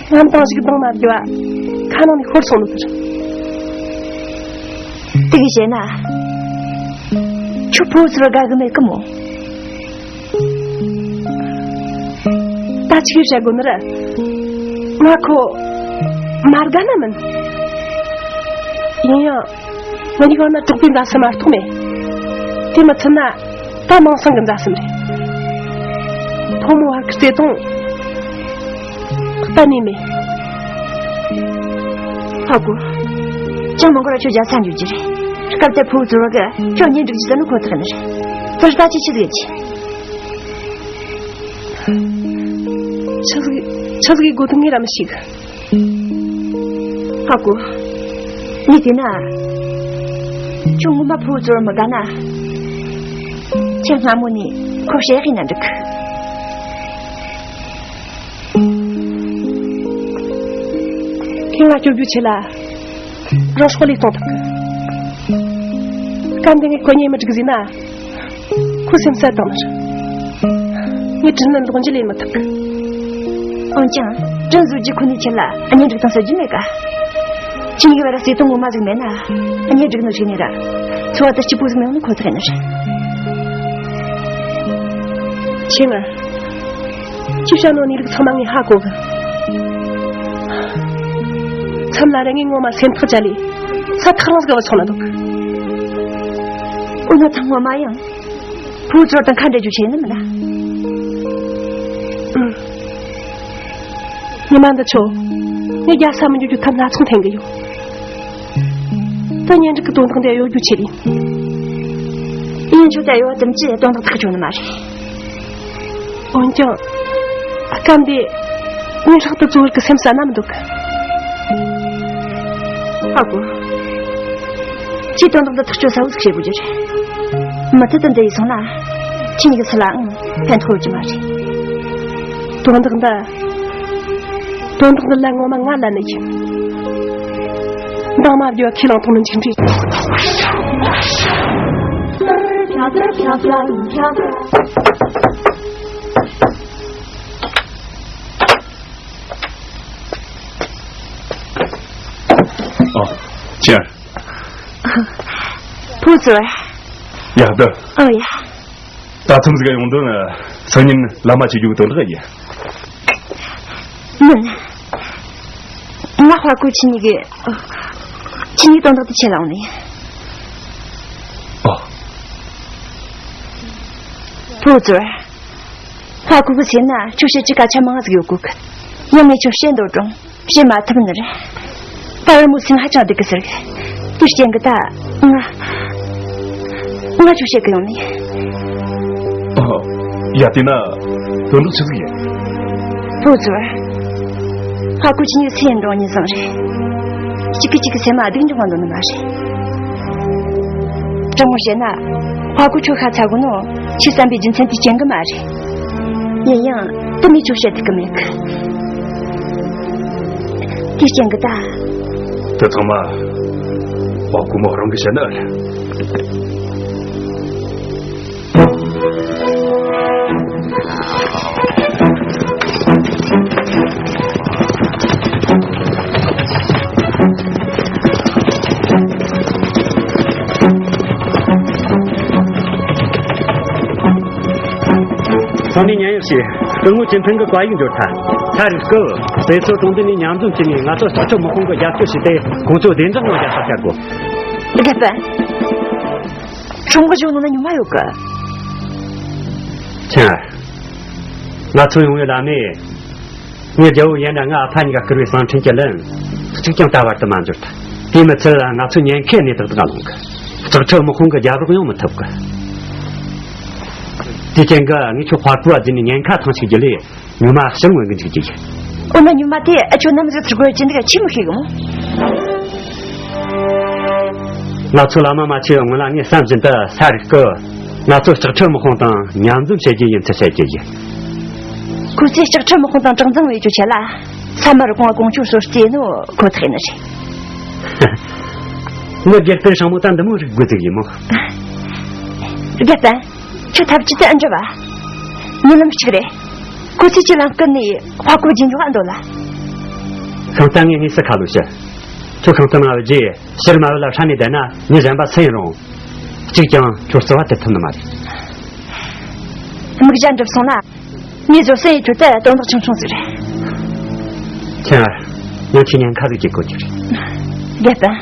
ངས། ང་དང་ཞིག་གདོང་མ་བརྒྱབ་པ། ཁ་ནང་ནས་ཤོར་སོང་ནི་དེར། དེ་གི་བྱས་ན། ཁྱོད་ཕུ་བོ་ཚོར་དགའ་གི་མེད་གི་མོ། ད་ཅི་གི་བྱ་དགོས་ནི་རེད། ང་ཁོ། མ་དགའ་ན་མིན། ཡིན་ཡང་། ང་གཉིས་བར་ན་གྲོགས་པོའི་མཛའ་སེམས་མ་གཏོགས་མེད། དེ་མི་ཚད་ན། ད་མིང་སྲིང་གི་མཛའ་སེམས་རེད། ཕོ་མོ་བར་གྱི་བརྩེ་དུང་། གཏན་ནས་མེད། ཧྭ་གོ། ཅང་མི་འགོར་བ་ཁྱོད་རྒྱལ་ས་འགྱོ་རྒྱུ་རེད། སྐབས་དེར་ཕུ་བོ་ཚོར་བ་གི་ཁྱོད་གཉེན་སྒྲིག་རྒྱུ་ཟེར་ནི་ཁོ་ཐག་ནི་རེད། དེར་ལྟ་ཅི་ཆི་ཟིག་ཡོད་ཀྱི། ཆི་ཟིག་ཆི་ཟིག་ཡེད་དགོས་འདུག་ངས་ར་མི་ཤེས་གི། ཧྭ་གོ། ངས་བལྟས་ན། ཁྱོད་ངོ་མ་ཕུ་བོ་ཚོར་མི་དགའ་ན། ཁྱེད་སྔ་མོ་ནས་ཁོ་བཤད་ཡིན་ན་འགྲིག། ཁྱེད་ང་སྐྱོབ་རྒྱུ་ཆེ་ལ། རང་སྲོག་ལས་གཏོང་ཐུབ་གི། སྐབས་འདི་ངས་ཁོ་གཉིས་མི་འགྲིག་ཟིན་ན། ཁོ་སེམས་བསད་བཏང་ནི་རེད། ངས་དྲིན་ལན་ལོག་འཇལ་ལས་མི་ཐུབ་གི། འོན་ཀྱང་། དྲིན་གཟོ་རྒྱུ་ཁོ་ནས་ཁྱེད་ལ་གཉེན་སྒྲིག་དང་ཟེར་རྒྱུ་མེད་ག། ཁྱེད་གཉིས་ཀྱི་བར་བརྩེ་དུང་ངོ་མ་ཟིག་མེད་ན། གཉེན་སྒྲིག་ནི་ཞིག་ནས་ར། འཚོ་བ་དེ་སྐྱིད་པོ་ཟིག་མི་ཡོང་ནི་ཁོ་ཐག་ཡིན་ནི་རེད། ཁྱེད་ང་། ཅི་བྱ་ནོ་ནི་རིགས་ཚང་མ་ངས་ཧ་གོ་གི། མཚམས་ལ་རེ་ངས་ངོ་མ་སེམས་ཐག་བཅད་ལས། ས་ཐག་རིང་ཟིག་བ་ཚོང་ན་འདུག། འོ་ན་ད་ངོ་མ་ཡང་། བུ་ཚོར་དང་ཁ་འབྲལ་རྒྱུ་བྱས་ནི་མིན་ན། ཉི་མ་འདི་ཆོ། ངས་རྒྱལ་ས་མི་འཇུག་རྒྱུ་ཐབས་སྣ་ཚོགས་འཐེན་གི་ཡོད། ད་གཉེན་སྒྲིག་གི་དོན་དག་འདི་གཡོ་རྒྱུ་ཆེ་རེད། ཡིན་ཆོག་ད་གཡོ་བ་དམ་ཅི་དོན་དག་ཐག་ཆོད་ནི་མ་རེད། འོན་ཀྱང་། སྐབས་འདི། ངས་ལྷག་ཏུ་གཙོ་བོར་གི་སེམས་ས་ན་མི་འདུག། ཨ་ཀོ། ཁྱེད་དོན་དག་འདི་ཐག་གཅོད་ས་བོ་ཟིག་བྱེད་དགོས་རྒྱུ་རེད། མུ་མཐུད་དུ་འདི་ཡིས་སོང་ན། ཁྱེད་གཉིས་ཀྱི་སུ་ལའང་ཕན་ཐོགས་ཀྱི་མ་རེད། དོན་དག་འདི། དོན་དག་འདི་ལ་ངོ་མ་ང་ལ་ནི་ཡིན། འདང་མ་བརྒྱབ་ཁས་བླངས་ཐོག་ནས་འཇིགས་འདྲི། ཨ། ཅན། ཕུ་ཚོ། ཡག་འདུག། ཨོ་ཡ། ད་ཐུམ་ཟིག་ཡོང་དོན་སང་ཉིན་བླ་མ་ཆེ་རྒྱུ་དོན་དག་ཡིན། མིན། ང་ཧྭ་ཀུ་ཆི་ཉི་གི། ཆི་ཉི་དོན་དག་དེ་ཆེ་ལ་འོང་ནས། ཨོ། ཕུ་ཚོ། ཧྭ་ཀུ་གི་སེམས་ན་ཁྱོད་བཤད་ཀྱི་སྐད་ཆ་མང་ཟིག་ཡོད་གི། ཡང་ངས་ཁྱོད་བཤད་འདོད་རུང་བཤད་མ་ཐུབ་ནི་རེད། ད་བུ་མོ་སེམས་ཧ་ཅང་སྡུག་གི་ཟེར་གི། དེ་རྐྱེན་གི་ད་ང་། ང་ཁྱོད་བཤད་གི་ཡོང་ནི། ཨ། ཡ་དེ་ན་དོན་དག་ཆི་ཟིག་ཡིན། ཕུ་ཚོ། ཧྭ་ཀུ་ཆི་ཉི་སེམས་འགྲོ་ཉིན་བཟང་རེད། གཅིག་གི་གཅིག་གི་སེམས་མ་སྡུག་འཇོག་མ་འདོད་ནི་མ་རེད། དྲང་མོ་བཤད་ན། ཧྭ་ཀུ་ཁྱོད་ཤ་ཚ་གོ་ནོ། ཁྱོད་བསམ་པའི་རྒྱུ་མཚན་དེ་རྐྱེན་གི་མ་རེད། ཡིན་ཡང་། དེ་མི་ཆོག་བཤད་ཐུབ་གི་མེད་གི། དེ་རྐྱེན་གི་ད། དེ་ཚང་མ། ཧྭ་ཀུ་མོ་རང་གི་བཤད་ན་རེད། ཚང་མས་ཉན་ཡོད་ཞེས། སྐུ་ངོ་ཅིན་ཕིང་གི་བཀའ་ཡིག་འབྱོར་ཐལ། ཚ་རིག་སྐུ། དཔེ་མཚོན་གྲོང་སྡེ་ནས་མཉམ་འཛོམས་བྱས་ནས་ང་ཚོ་ལྕགས་ཁྲི་དམག་དཔུང་གི་རྒྱབ་སྐྱོར་བྱས་ཏེ། ཁོང་ཚོ་བདེ་འཇགས་ངང་རྒྱལ་ས་བཅར་དགོས། རྒྱལ་པོ། ཁྲོམ་གི་གཞུང་ནང་ན་ཉི་མ་ཡོད་གི། ཁྱེད། ང་ཚོ་ཡོང་བའི་ལམ་ནས། ངའི་རྒྱལ་པོ་ཡན་དང་ང་ཨ་ཕ་གཉིས་ཀ་བསྐུར་བའི་གསང་འཕྲིན་གྱི་ལན། གཅིག་ཀྱང་ད་བར་དུ་མ་འབྱོར་ཐལ། དེ་མི་ཚད་ལ་ང་ཚོ་ཉེན་ཁའི་གནས་སྟངས་དག་ལྷུང་གི། ལྕགས་ཁྲི་དམག་དཔུང་གི་རྒྱབ་རོགས་ཡང་མི་ཐུབ་གི། དེ་རྐྱེན་གྱིས་ངས་ཁྱོད་ཧྭ་ཀུ་བ་བརྫིས་ནས་ཉེན་ཁ་ཐང་ཆད་རྒྱུ་ལས། ཉི་མ་ཕྱིར་མངོན་གི་འཇུག་རྒྱུ་ཡིན། འོ་ན་ཉི་མ་དེ་ཨ་ཆོ་ནམ་ཟིག་ཚུར་དགོས་ཀྱི་འདུག་ཆི་མི་ཤེས་གི་མོ། ང་ཚོ་བླ་མ་མ་ཆེ་བའི་སྔོན་ལ་ངས་བསམ་བཞིན་དུ་ས་རིག་སྐུ། ང་ཚོ་ལྕགས་ཁྲི་དམག་དཔུང་དང་མཉམ་འཛོམས་བྱེད་རྒྱུ་ཡིན་ཚུལ་བཤད་རྒྱུ་ཡིན། ཁོ་ཚོས་ལྕགས་ཁྲི་དམག་དཔུང་དང་གྲངས་འཛིན་བྱེད་རྒྱུ་ཆེད་ལ། ས་མར་གོང་གོང་ཆུ་སོར་བལྟས་ནོ་ཁོ་ཐག་ཡིན་ནི་རེད། ངའི་དགེ་སྤུན་སྲིང་མོ་ད་འདི་མོ་རིག་དགོས་ཚུལ་ཡིན་མོ། དགེ་སྤུན། ཁྱོད་ཐབས་ཇུས་དེ་ཨེ་འགྲུབ་བ། ཉེ་ལམ་གཅིག་རེད། ཁོ་ཚོས་ཁྱེད་ལ་སྐུལ་ནས་ཧྭ་ཀུ་རྗེས་འཇོག་ཨ་འདོད་ལ། ཤིང་རྟ་ངས་དངོས་སུ་ཁ་ལོ་བཤད། ཁྱོད་ཤིང་རྟ་མ་བུད་རྗེས་ཕྱིར་མ་བུད་ལ་ཧྲ་ནས་བསྡད་ན་མི་གཞན་པ་སུ་ཡིན་རུང་། གཅིག་ཀྱང་ཁྱོད་རྩི་བ་དེ་ཐུབ་ནི་མ་རེད། དམིགས་བྱ་འགྲུབ་སོང་ན། མི་བཟོ་སེམས་ཡོད་རྒྱུ་དེ་དོན་དག་ཆུང་ཆུང་ཟིག་རེད། ཁྱེད། ཡང་ཁྱེད་ཉེན་ཁ་ཟིག་གི་གོ་རྒྱུ་རེད། དགེ་སྤུན།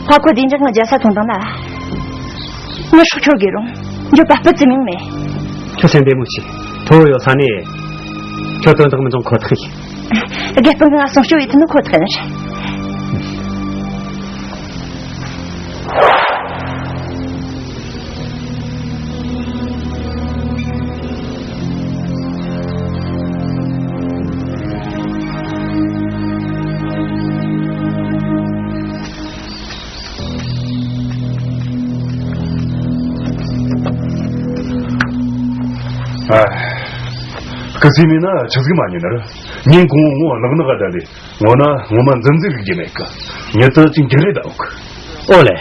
ཧྭ་ཀུ་བདེ་འཇགས་ངང་རྒྱལ་ས་ཐོན་དང་ན། ངའི་སྲོག་ཆོད་དགོས་རུང་འགྱོད་པ་སྤུ་ཙམ་ཡང་མེད། ཁྱོད་སེམས་བདེ་མོ་བྱོས། ཐོ་བོ་ཡོད་ས་ནས་ཁྱོད་དོན་དག་མི་འབྱུང་ཁོ་ཐག་ཡིན། དགེ་སྤུན་གྱིས་ང་སྲུང་སྐྱོབ་ཡེད་ཐུབ་ནི་ཁོ་ཐག་ཡིན། ཨ། སྐུ་སྲིད་མིན་ན་ཆི་ཟིག་མ་ཉན་ནར། ཉིན་གུང་ངོ་ལག་ནག་ག་ད་ལེ། ངོ་ན་ངོ་མ་འཛིན་འཛིན་རིག་རྒྱུ་མེད་གི། ཉི་ད་ཅིག་འགྱུར་རེ་ད་འོག་ཨོ་ལེ།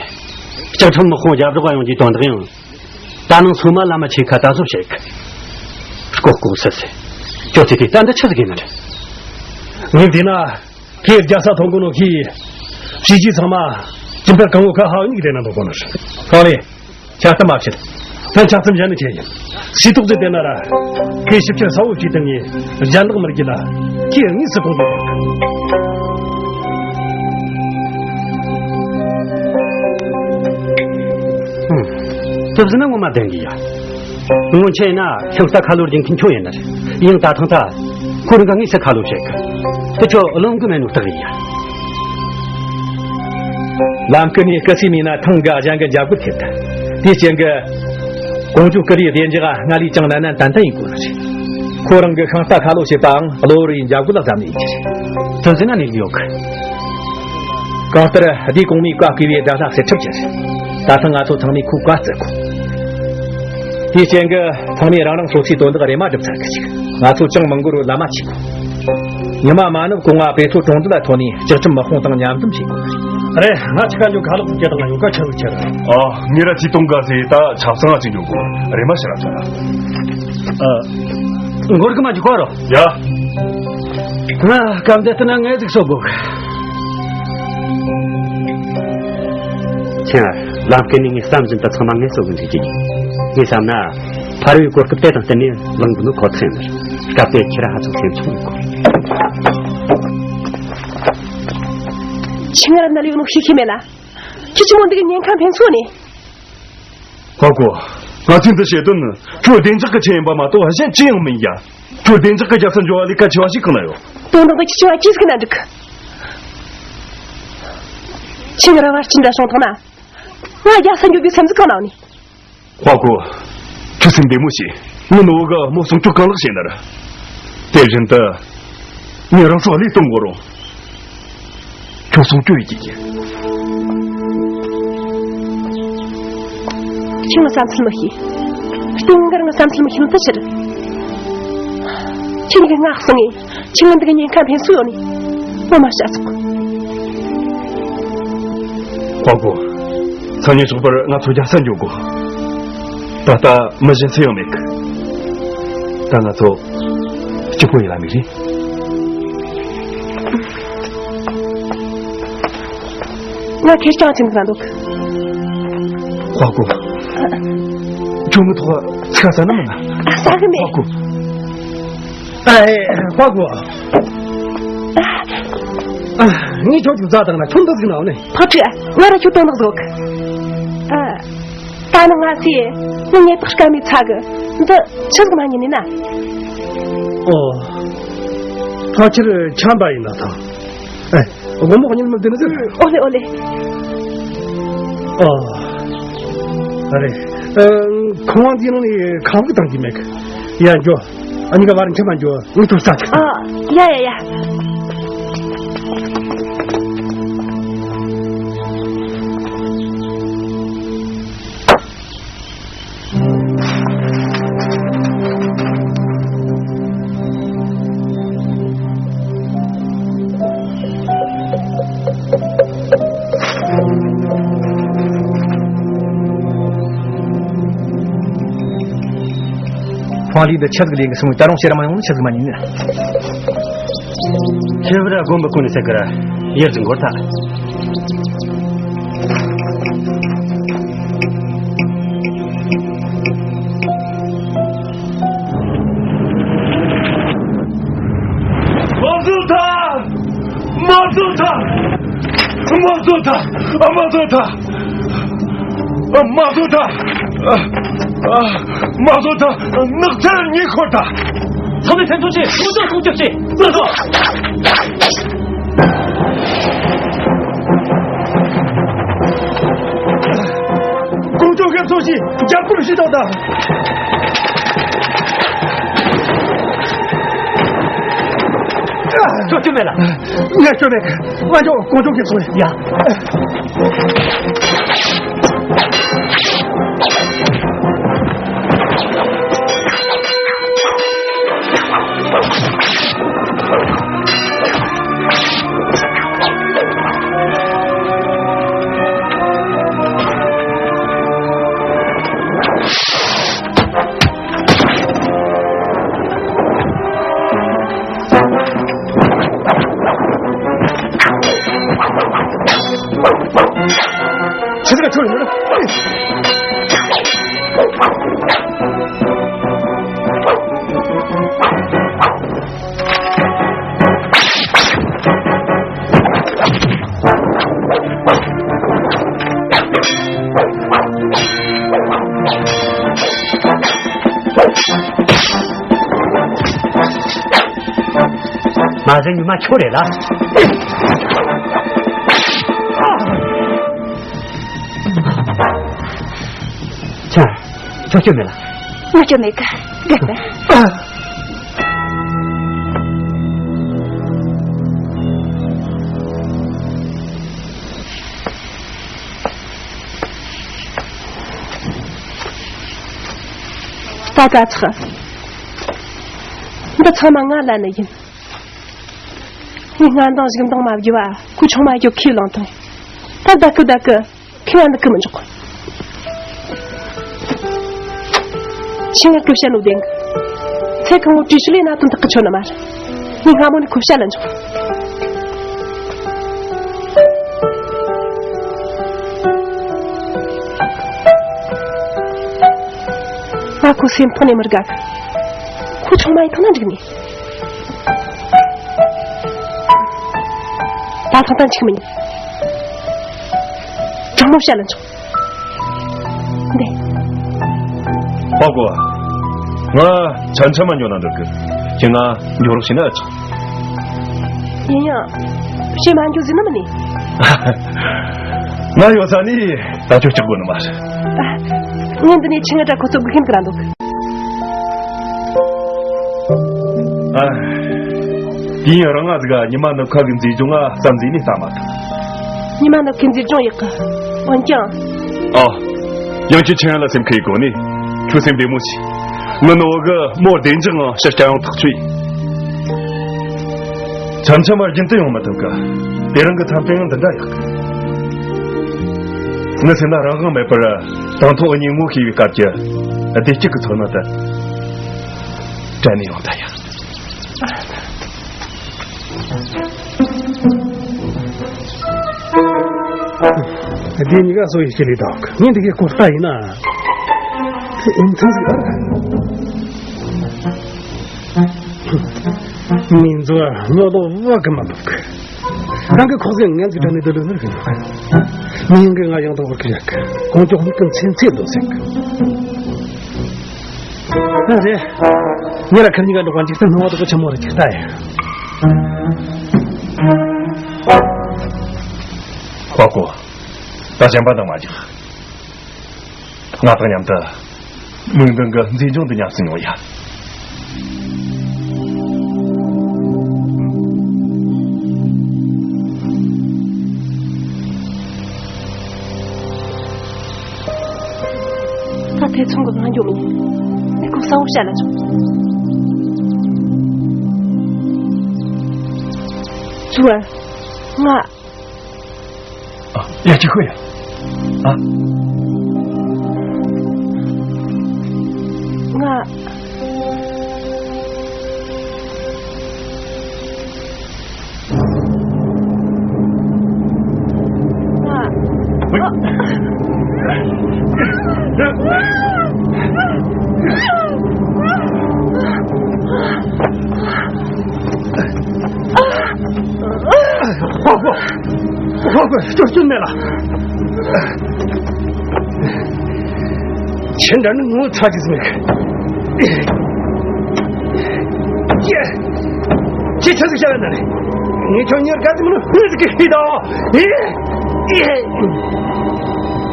ལྕགས་ཁྲམ་དམག་དཔུང་རྒྱབ་རོགས་ཡོང་རྒྱུའི་དོན་དག་ཡང་། ད་ནང་སོ་མ་ལ་མ་ཆེ་ཁ་ད་སོ་བྱེད་གི། ལྐོག་ལྐོག་སི་སི། ཁྱོད་ཚེ་དེ་ད་འདི་ཆི་ཟིག་ཡིན་ནར། ངས་འདི་ན། ཁྱེད་རྒྱལ་ས་ཐོན་གོ་ནོ་ཁྱི། བྱས་རྗེས་ཚང་མ། སྦྱིན་པ་གང་བོ་ཁ་ཧ་ཡིན་གི་རེད་ན་འདོད་གོ་ནོ། གང་ལེ། ཆ་ཚང་མ་བྱེད། ད་ཆ་ཚང་གཞན་ནི་ཁྱེད་ཡིན། སྲིད་ཐོག་ཏུ་བསྟན་ན་ར། ཁྱེད་ཞིབ་ཆ་ས་བོ་བྱས་དང་ངས། གཞན་དག་མི་རྒྱུ་ལ། ཁྱེད་དངོས་སུ་གོང་དུ། ཐུབ་ཟིན་ན་ངོ་མ་བདེན་གི་ཡ། སྔོན་ཆད་ན་ཤིང་རྟ་ཁ་ལོ་སྒྱིན་མཁན་ཁྱོད་ཡིན་ནར། ཡང་ད་ཐེངས་ད། ཁོ་རང་ག་ངེས་སུ་ཁ་ལོ་བྱེད་གི། དེ་ཁྱོད་བློན་གི་མེད་ནོ་རྟགས་ཡིན་ཡ། ལམ་ཀུན་ནས་སྐུ་སྲིད་མིན་ན་ཐང་ག་གཞན་གི་འཇབ་རྒོལ་ཐེབས་ད། དེའི་རྐྱེན་གི། ཀོང་ཇོ་ཀུ་རིའི་བདེ་འཇགས་སྔ་ལས་ཀྱང་ནན་ནན་ཏན་ཏན་ཡིན་དགོས་ནི་རེད། ཁོ་རང་གི་ཤིང་རྟ་ཁ་ལོ་བྱེད་པའང་གློ་བུར་ཡིན་འཇབ་རྒོལ་ལ་བསམ་ནས་ཡིན་གྱི་རེད། དོན་ཟིན་ན་ནས་ཡོད་གི། གང་ལྟར་སྡེ་གོང་མའི་བཀའ་བཀོད་པའི་དགྲ་ལྷ་སེར་ཁྲིབས་ཀྱི་རེད། ད་ཐེངས་ང་ཚོ་ཚང་མས་ཁོའི་བཀའ་བརྩི་དགོས། དེའི་རྐྱེན་གྱིས་ཚང་མས་རང་རང་སོ་སོའི་དོན་དག་རེ་མ་སྒྲུབ་ཚར་གི་ཅིག་ང་ཚོ་ཅང་མི་འགོར་བར་ལམ་མ་ཆས་དགོས། ཉི་མ་མ་ནུབ་གོང་ང་དཔེ་མཚོ་གྲོང་རྡལ་ལ་ཐོན་ནས་ལྕགས་ཁྲིམས་དམག་དཔུང་དང་མཉམ་འཛོམས་བྱེད་དགོས། རེད། ང་ཅི་ག་འཇོག་ག་ལོག་སྐྱེ་དང་ཡོང་ག་ཆ་བུ་ཁྱེར། ཨ། ངེད་ར་ཅི་གཏོང་ག་ཟེ་ད་ཆབ་གསང་ང་ཅི་འཇོག་གོ་རེ་མ་ཤི་ར་ཚ། ཨ། འགོར་གི་མ་འཇུག་གོ་རོ། ཡ། ང་སྐབས་འདི་ལྟ་ན་ངས་ཟིག་གསོ་དགོས། ཁྱེད་ལམ་ཀུན་ནས་ངས་བསམ་བཞིན་དུ་ཚང་མ་ངས་གསོ་གི་འཇུག་གི་ཡིན། ངས་བསམ་ན། ཕ་རོལ་གོ་སྐབས་དེ་དང་བསྟུན་ནས་ལངས་དགོས་ནི་ཁོ་ཐག་ཡིན། སྐབས་དེ་ཁྱེད་ར་ཧ་ཅང་སེམས་ཆུང་ཡོད་གོ། ཁྱི་ངར་ན་ལུས་ནོ་ཤི་ཤི་མེད་ལ། ཁྱི་ཆི་མོ་འདི་གི་ཉེན་ཁ་འཕེན་སོ་ནི། ཧོ་གོ། ང་ཚོས་འདི་བྱེད་དོན་ནི་ཁྱོད་བདེ་འཇགས་ཀྱི་ཆེད་ཡིན་པ་མ་གཏོགས་གཞན་ཅི་ཡང་མིན་ཡ། ཁྱོད་བདེ་འཇགས་ཀྱི་རྒྱལ་ས་འཇོག་པ་ལས་ཀ་ཆེ་བ་ཞིག་གང་ན་ཡོད། དོན་དག་འདི་ཁྱི་ཆི་བ་ཅི་ཟིག་ན་འགྲིག་ཁྱི་ངར་བ་ཅི་འདྲ་སོང་ཐོག་ན། ང་རྒྱལ་ས་འཇོག་རྒྱུ་སེམས་ཚིག་གང་ན་ནི། ཧོ་གོ། ཁྱོད་སེམས་བདེ་མོ་བྱོས། ངའི་ནུ་བོ་གིས་མོ་སྲུང་སྐྱོབ་གང་ལེགས་བྱས་ནི་རེད། དེ་བཞིན་དུ། ངས་རང་སྲོག་བློས་གཏོང་དགོས་རུང་། ཁྱོད་སྲུང་སྐྱོབ་ཡེད་རྒྱུ་ཡིན། ཁྱོད་ངའི་བསམ་ཚུལ་མི་ཤེས། སྟེང་འགར་ངའི་བསམ་ཚུལ་མི་ཤེས་ནོ་དེ་ཕྱིར། ཁྱོད་ངའི་ངག་སང་ངས། ཁྱི་ངན་འདི་གི་ཉེན་ཁ་འཕེན་སྲོལ་ཡོད་ནི། ངོ་མ་བྱ་ཚོགས། ཧོ་གོ། ཚང་མས་ཚོགས་པར་ང་ཚོ་རྒྱལ་ས་འཇོག་དགོས། ད་ལྟ་མི་གཞན་སུ་ཡང་མེད་གི། ད་ང་ཚོ་སྐྱིད་པོ་ཡིན་ལ་མི་རེད། ང་ཁེར་རྐྱང་ཕྱིན་ཟ་འདུག་ཧོ་གོ། ཁྱོད་ངའི་ཐོག་ཚིག་ཟ་ན་མིན་ན། ཟ་གི་མེད། ཧོ་གོ། ཨ། ཨེ། ཧོ་གོ། ཨ། ངས་ཁྱོད་ཀྱི་རྫ་དང་ན་ཁྱོད་འདི་ཟིག་ན་ནི། ཕོ་ཁྲི། ང་ར་ཁྱོད་དོན་དག་ཟོག་ཨ། ད་ནི་ང་ཚོས་ངས་ཉེས་དག་སྐམ་མི་ཚ་གི། འདི་ཆི་ཟིག་མ་ཉན་ནི་ན། ཨོ། ཕལ་ཆེར་ཆམ་པ་ཡིན་ན་ཐང་། ཨེ། དགོང་མོ་གཉིད་མི་བདེ་ནི་ཟེར། ཨོ་ལེ་ཨོ་ལེ། ཨོ། ཨ་རེ། ཨ། ཁང་བ་འདི་ནང་ནས་ཁང་བུ་བཏང་གི་མེད་གི། ཡ་འགྱོ། ཨ་ནི་ག་བར་འཁྲིད་མ་འགྱོ། ངས་ཐུག་ས་ཆག་ཨ། ཡ་ཡ་ཡ། ཕང་ལི་འདི་ཆི་ཟིག་ལས་གི་སོང་། ད་རུང་ཕྱིར་མ་ཡོང་ནི་ཆི་ཟིག་མ་ཉན་ནི། ཁྱེད་ར་དགོན་པ་ཀུན་ནས་ཟེར་གི་ར་ཡར་ཟིན་གོ་ཐལ། མ་བཟོད་ཐལ། མ་བཟོད་ཐལ། མ་བཟོད་ཐལ། མ་བཟོད་ཐལ། མ་བཟོད་ཐལ། མ་བཟོད་ཐལ། ནགས་ཚལ་ཉེ་འཁོར་ཐལ། ཚང་མས་ཕན་ཚུན་ཆེ་མུ་མཐུད་སྲུང་སྐྱོབ་བྱེད། ལགས་སོ། ཀོང་ཇོ་ཧེ་ཚོ་ཞིག་རྒྱབ་སྐྱོར་ཞུས་དང་ད། ཁྱོད་ཁྱོད་མེད་ལ། ངས་ཁྱོད་མེད། ང་ཅོ་ཀོང་ཇོ་ཧེ་ཚོ་ཡ། མ་གཞི་ཉི་མ་ཁྱོད་རེད་ལ། ཆ། ཁྱོད་སྐྱོན་མེད་ལ། ང་སྐྱོན་མེད་གི། རྒད་པོ། ད་ད་ཚགས། འདི་ཚང་མ་ང་ལ་ནི་ཡིན། ངས་སྔ་འདང་ཞིག་འདང་མ་བརྒྱབ་པ་ཁོ་ཆུང་མ་ཡོད་ཁས་བླངས་དང་། ད་བདག་གི་བདག་གི་ཁས་ལེན་འདི་གི་མི་འཇོག་ཁྱེད་ངར་གི་བཤད་ནོ་བདེན་གི། ཚེ་གང་བོ་བྲིས་ཤུལ་ལས་ན་དོན་དག་གི་ཆོད་ནི་མ་རེད། ངས་སྔ་མོ་ནས་ཁོ་བཤད་ལ་འཇོག་ང་ཁོ་སེམས་ཐོག་ནས་མི་དགའ་གི། ཁོ་ཆུང་མ་ཡིན་ཐང་ན་འགྲིག་ནི། ད་ཐང་ཐང་ཆིག་མིན། དྲང་མོ་བཤད་ལ་འཇོག་འདི། ཧོ་གོ། ང་ཆ་འཆམ་མ་ཉོ་ན་འགྲིག་གི། ཁྱེད་ང་ཉོ་རོགས་བྱེད་ན་ཆོག་ཡིན་ཡང་། བྱེད་མ་འཇུ་ཟིན་ནམ་ནི། ང་ཡོད་ས་ནི་ད་ཁྱོད་སྐྲག་དགོས་ནི་མ་རེད། ངས་འདི་ནས་ཆི་ངའི་དྲ་ཁོ་ཚོ་དགོས་མཁན་གི་ར་འདུག་ཨ། དེ་ཡིན་རང་ང་ཟིག་ག་ཉི་མ་ནུབ་ཁ་གི་མཛེས་ལྗོངས་ང་བསམ་གཟས་ནས་ལྟ་མ་ཐུབ། ཉི་མ་ནུབ་ཁའི་མཛེས་ལྗོངས་ཡག་གི། འོན་ཀྱང་། ཨ། ཡང་ཁྱེད་ཆེན་ལ་སེམས་ཁུར་དགོས་ནི། ཁྱོད་སེམས་བདེ་མོ་བྱོས། ངི་ནུ་བོ་གི་མོ་བདེ་འཇགས་ངང་ཕྱིར་སྐྱེལ་ཡོང་ཐག་ཆོད་ཡིན། ཆམ་ཆམ་རྒྱུན་དུ་ཡོང་མི་ཐུབ་གི། དེ་རིང་གི་འཚམས་སྤྲིན་ཡང་འདི་འདྲ་ཡག་གི། ངི་སེམས་ན་རང་དབང་མེད་པར་དང་ཐོག་གཉིད་ངོ་ཤེས་པའི་སྐབས་ཀྱི་བདེ་སྐྱིད་ཀྱི་ཚོར་སྣང་དེ་དྲན་ནས་ཡོང་ད་ཡ། དེ་གཉིས་ཀ་སོ་ཡི་ཤི་ལི་དང་ངས་འདི་གའི་གོ་ལྟ་ཡིན་ན། དེ་ཨིན་ཐུན་ཟིག་ཨར། མིང་ཚོ་ཉོ་ལོ་བ་གི་མ་འདུག་རང་གི་ཁོག་ཟིང་ངན་ཚིག་དྲན་ནས་འདི་ལོ་ནར་གི་མི་ཡིན་གི། ང་ཡང་དག་བར་གི་ཡག་གོང་ཅོག་མི་ཀུན་ཚེ་ཚེ་འདོད་ཟེར་གི། ཨ་རེད། ཉེ་ར་ཁ་ཉིན་ག་འགྲོ་ག་འཇིག་རྟེན་སྣང་བ་དག་ཆེན་མོ་རེ་ཅིག་ལྟ་ཡ། ཧོ་གོ། ད་གཞན་པ་འདང་མ་རྒྱག་ང་དང་མཉམ་དུ་མིག་མདུན་གྱི་མཛེས་ལྗོངས་འདི་ཉམས་སུ་མྱོང་ཡ། ད་ཐེ་ཚོམ་གྱི་ངང་འགྱོ་མི་ཉན། མི་ཁོ་གསང་བོ་བཤད་ལ་ཆོག་ཚུ་བ། ང་། ཨ། ཡ་ཅི་ཁོ་ཡ། ཨ། ང་། ཧོ་ཧོ། ཧོ་ཧོ། སྐྱོ་སྐྱོ་མེད་ལ། ཁྱེད་འདྲ་ནི་ངོ་ཚ་གི་ཟིག་མེད་གི། ཁྱེད་ཆ་ཟིག་བྱ་ན་ནི། ངས་ཁྱོད་གཉེར་ག་ཙམ་ནི་ཧུར་ཟིག་གི་ཧི་དོ། ཧི། ཧི།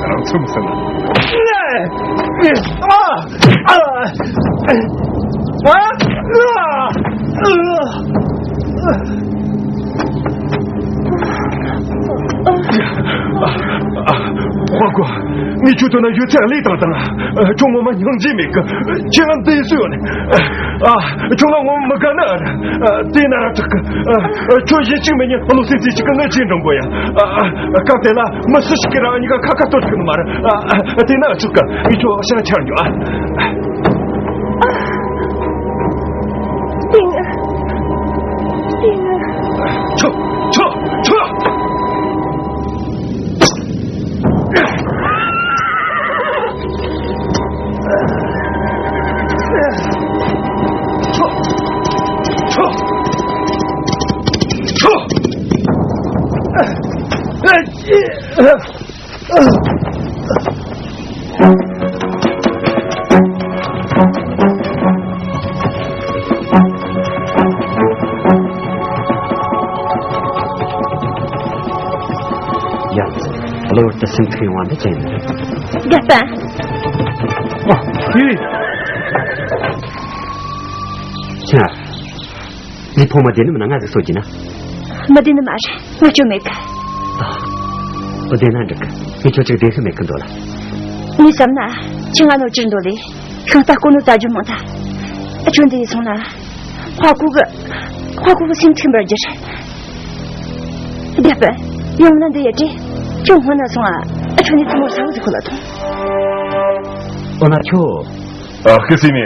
རང་ཚུམ་ཟིན་ན། ཨ། ཨ། ཨ། ཨ། ཧོ་གོ། ངས་ཁྱོད་དོན་ན་ཡོད་ཚད་ལས་དང་དང་། ཁྱོད་ངོ་མ་སྙིང་རྗེ་མེད་གི། ཁྱེད་ང་འདི་སུ་ཡོད་ནི། ཨ། ཁྱོད་ང་ངོ་མ་མི་དགའ་ནི། ཨ། དེ་ན་ར་དྲག་གི། ཨ། ཁྱོད་ཡིད་གཅིག་མི་ཉན་བློ་སེམས་རྩེ་གཅིག་གི་ངའི་རྗེས་འགྲོ་དགོས་ཡ། ཨ། སྐབས་དེ་ལ་མི་སུ་ཞིག་གིས་རང་གཉིས་ཀ་ཁ་ཁ་གཏོར་ཐུབ་ནི་མ་རེད། ཨ། དེ་ན་དྲག་གི། ངས་ཁྱོད་ཕྱིར་འཁྱེར་འགྱོ། ཨ། སྟེང་། སྟེང་། ཆོ། ཆོ། ཆོ། ཆོ། ཆོ། ཆོ། སེམས་ཚེགས་ཡོང་བ་འདི་ཅན་རེད། དགེ་སྤུན། ཨ། ཡུས། ཡ། འདི་ཕོ་མ་བདེ་ནི་མིན་ན། ང་ཟིག་གསོ་གྱིས་ན། མི་བདེ་ནི་མ་རེད། ང་སྐྱོན་མེད་གི། ཨ། འོ་བདེ་ན་འགྲིག་གི། ངས་ཁྱོད་ཅིག་བདེ་ཤི་མེད་གི་འདོད་ལ། ངས་བསམ་ན་ཁྱོད་ང་ནོར་གྱིར་འདོད་ལེ། ཤིང་རྟ་དཀོན་ནོ་ཙ་རྒྱུ་མང་ཐལ། ཨ། ཁྱོད་འདི་ཡི་སོང་ན། ཧྭ་ཀུ་གི། ཧྭ་ཀུ་གི་སེམས་ཚིམ་པར་འགྱུར། དགེ་སྤུན། ཡང་ན་འདི་ཡི་དྲི། ཁྱོད་སྔོན་ན་སོང་ཨ། ཨ། ཁྱོད་ནི་ཐུ་མོ་ས་བུ་ཟིག་ཁོ་ལ་ཐོང་། འོ་ན་ཁྱོད། ཨ། སྐུ་སྲས་མེ།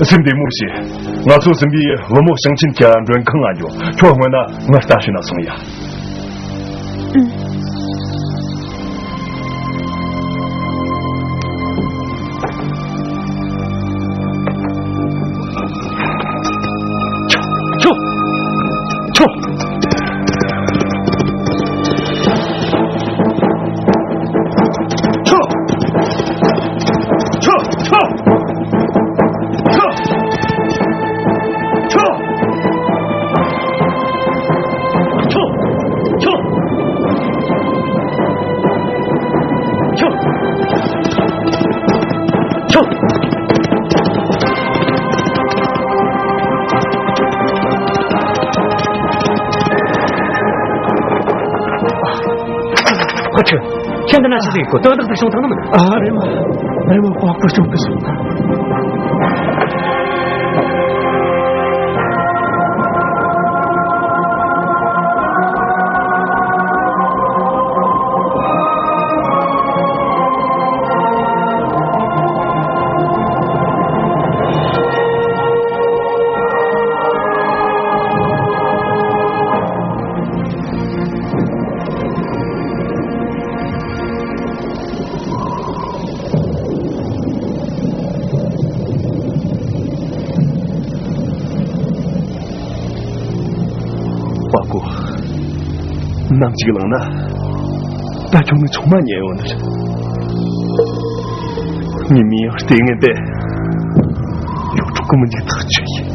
སེམས་བདེ་མོ་བྱོས། ང་ཚོ་སྲིན་པོའི་བུ་མོ་ཞིང་ཆེན་གྱི་མགྲོན་ཁང་ང་འགྱོ། ཁྱོད་སྔོན་ན་ངའི་རྟ་ཞོན་ན་སོང་ཡ། ཨུ། ཁྱོད། ཁྱོད། ཁོ་ཁྲི། ཁྱེད་འདི་ན་ཆི་ཟིག་གོ། དོན་དག་ཏུ་བྱུང་ཐང་ན་མིན། ཨ། རེམ་མ། རེམ་མ། ཁོ་ཁོ་བྱུང་གི་སོང་། ཧྭ་ཀུ། ནམ་ཞིག་ལངས་ན། ད་ཁྱོད་ནི་ཆུང་མ་ཉལ་ཡོང་ནི་རེད། ངའི་མིང་ཡང་ལྟས་ངན་དེ། ཡོ་ཕྲུག་གི་མི་འཇིག་ཐག་ཆོད་ཡིན།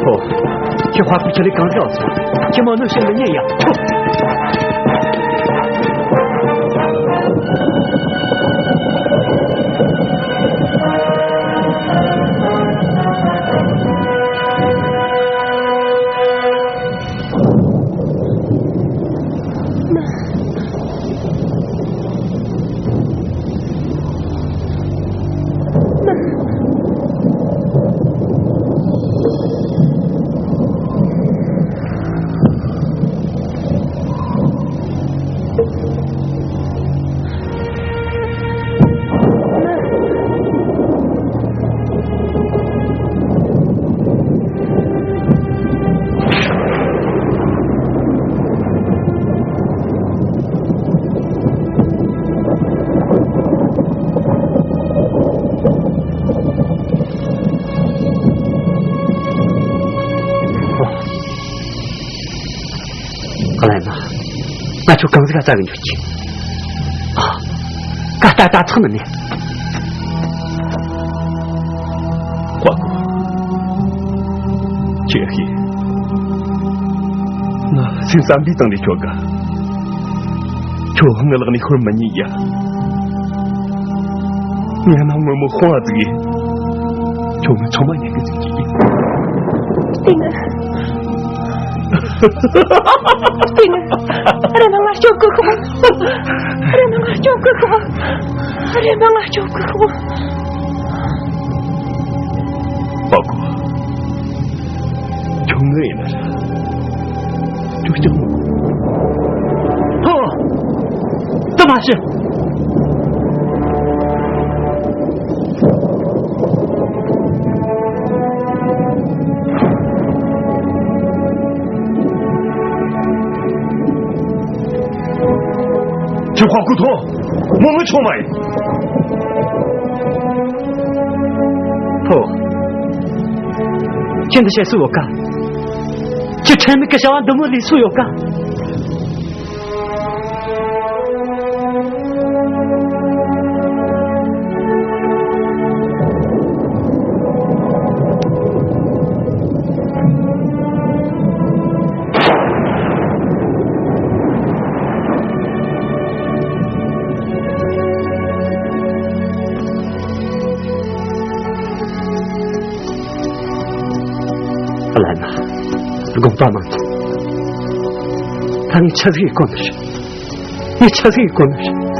ཨོ། ཁྱེད་ཧྭ་ཀུ་ཁྱེད་ལས་གང་ཟག་སོང་། ཁྱེད་མ་ནུ་ཤི་མི་ཉན་ཡ། ཨོ། ཨ་ལས་མ། ང་ཚོ་གང་ཟིག་ག་རྩ་གི་འཇུག་ཅིག་ཨ། ཀ་ཏ་ཏ་ཚང་ནི་ནི། ཧྭ་ཀུ། ཁྱེད་ཤེས། ང་སེམས་བསམ་པའི་སྟེང་ནས་ཁྱོད་དགའ། ཁྱོད་ངའི་ལག་ནས་ཤོར་མི་ཉན་ཡ། ངའི་ནང་ངོ་མ་ཧོང་ཨ་ཙི་གིས། ཁྱོད་ངའི་ཆུང་མ་ཉན་གི་ཟིག་གི། སྟེང་ང་། སྟེང་ང་། རེམ་མ་ང་སྐྱོབ་གི་ཤོག་རེམ་མ་ང་སྐྱོབ་གི་ཤོག་རེམ་མ་ང་སྐྱོབ་གི་ཤོག་ཧྭ་ཀུ། ཁྱོད་ངའི་ཡིན་ན་ར། ཁྱོད་སྐྱོབ་མོ། ཧོ། ད་མ་ཤི། ཁྱེད་ཧྭ་ཀུ་ཐོ། མོ་ངའི་ཆུང་མ་ཡིན། ཕོ། ཁྱེད་འདི་བཤད་སྲོལ་ཡོད་ཀ། ཁྱེད་ཁྲེལ་མེད་ཀྱི་བྱ་བ་འདི་མོ་ལས་སྲོལ་ཡོད་ཀ། ལན། དགོངས་པ་མ་ཚོམས། ད་ངས་ཆི་ཟིག་གོ་ནི་རེད། ངས་ཆི་ཟིག་གོ་ནི་རེད།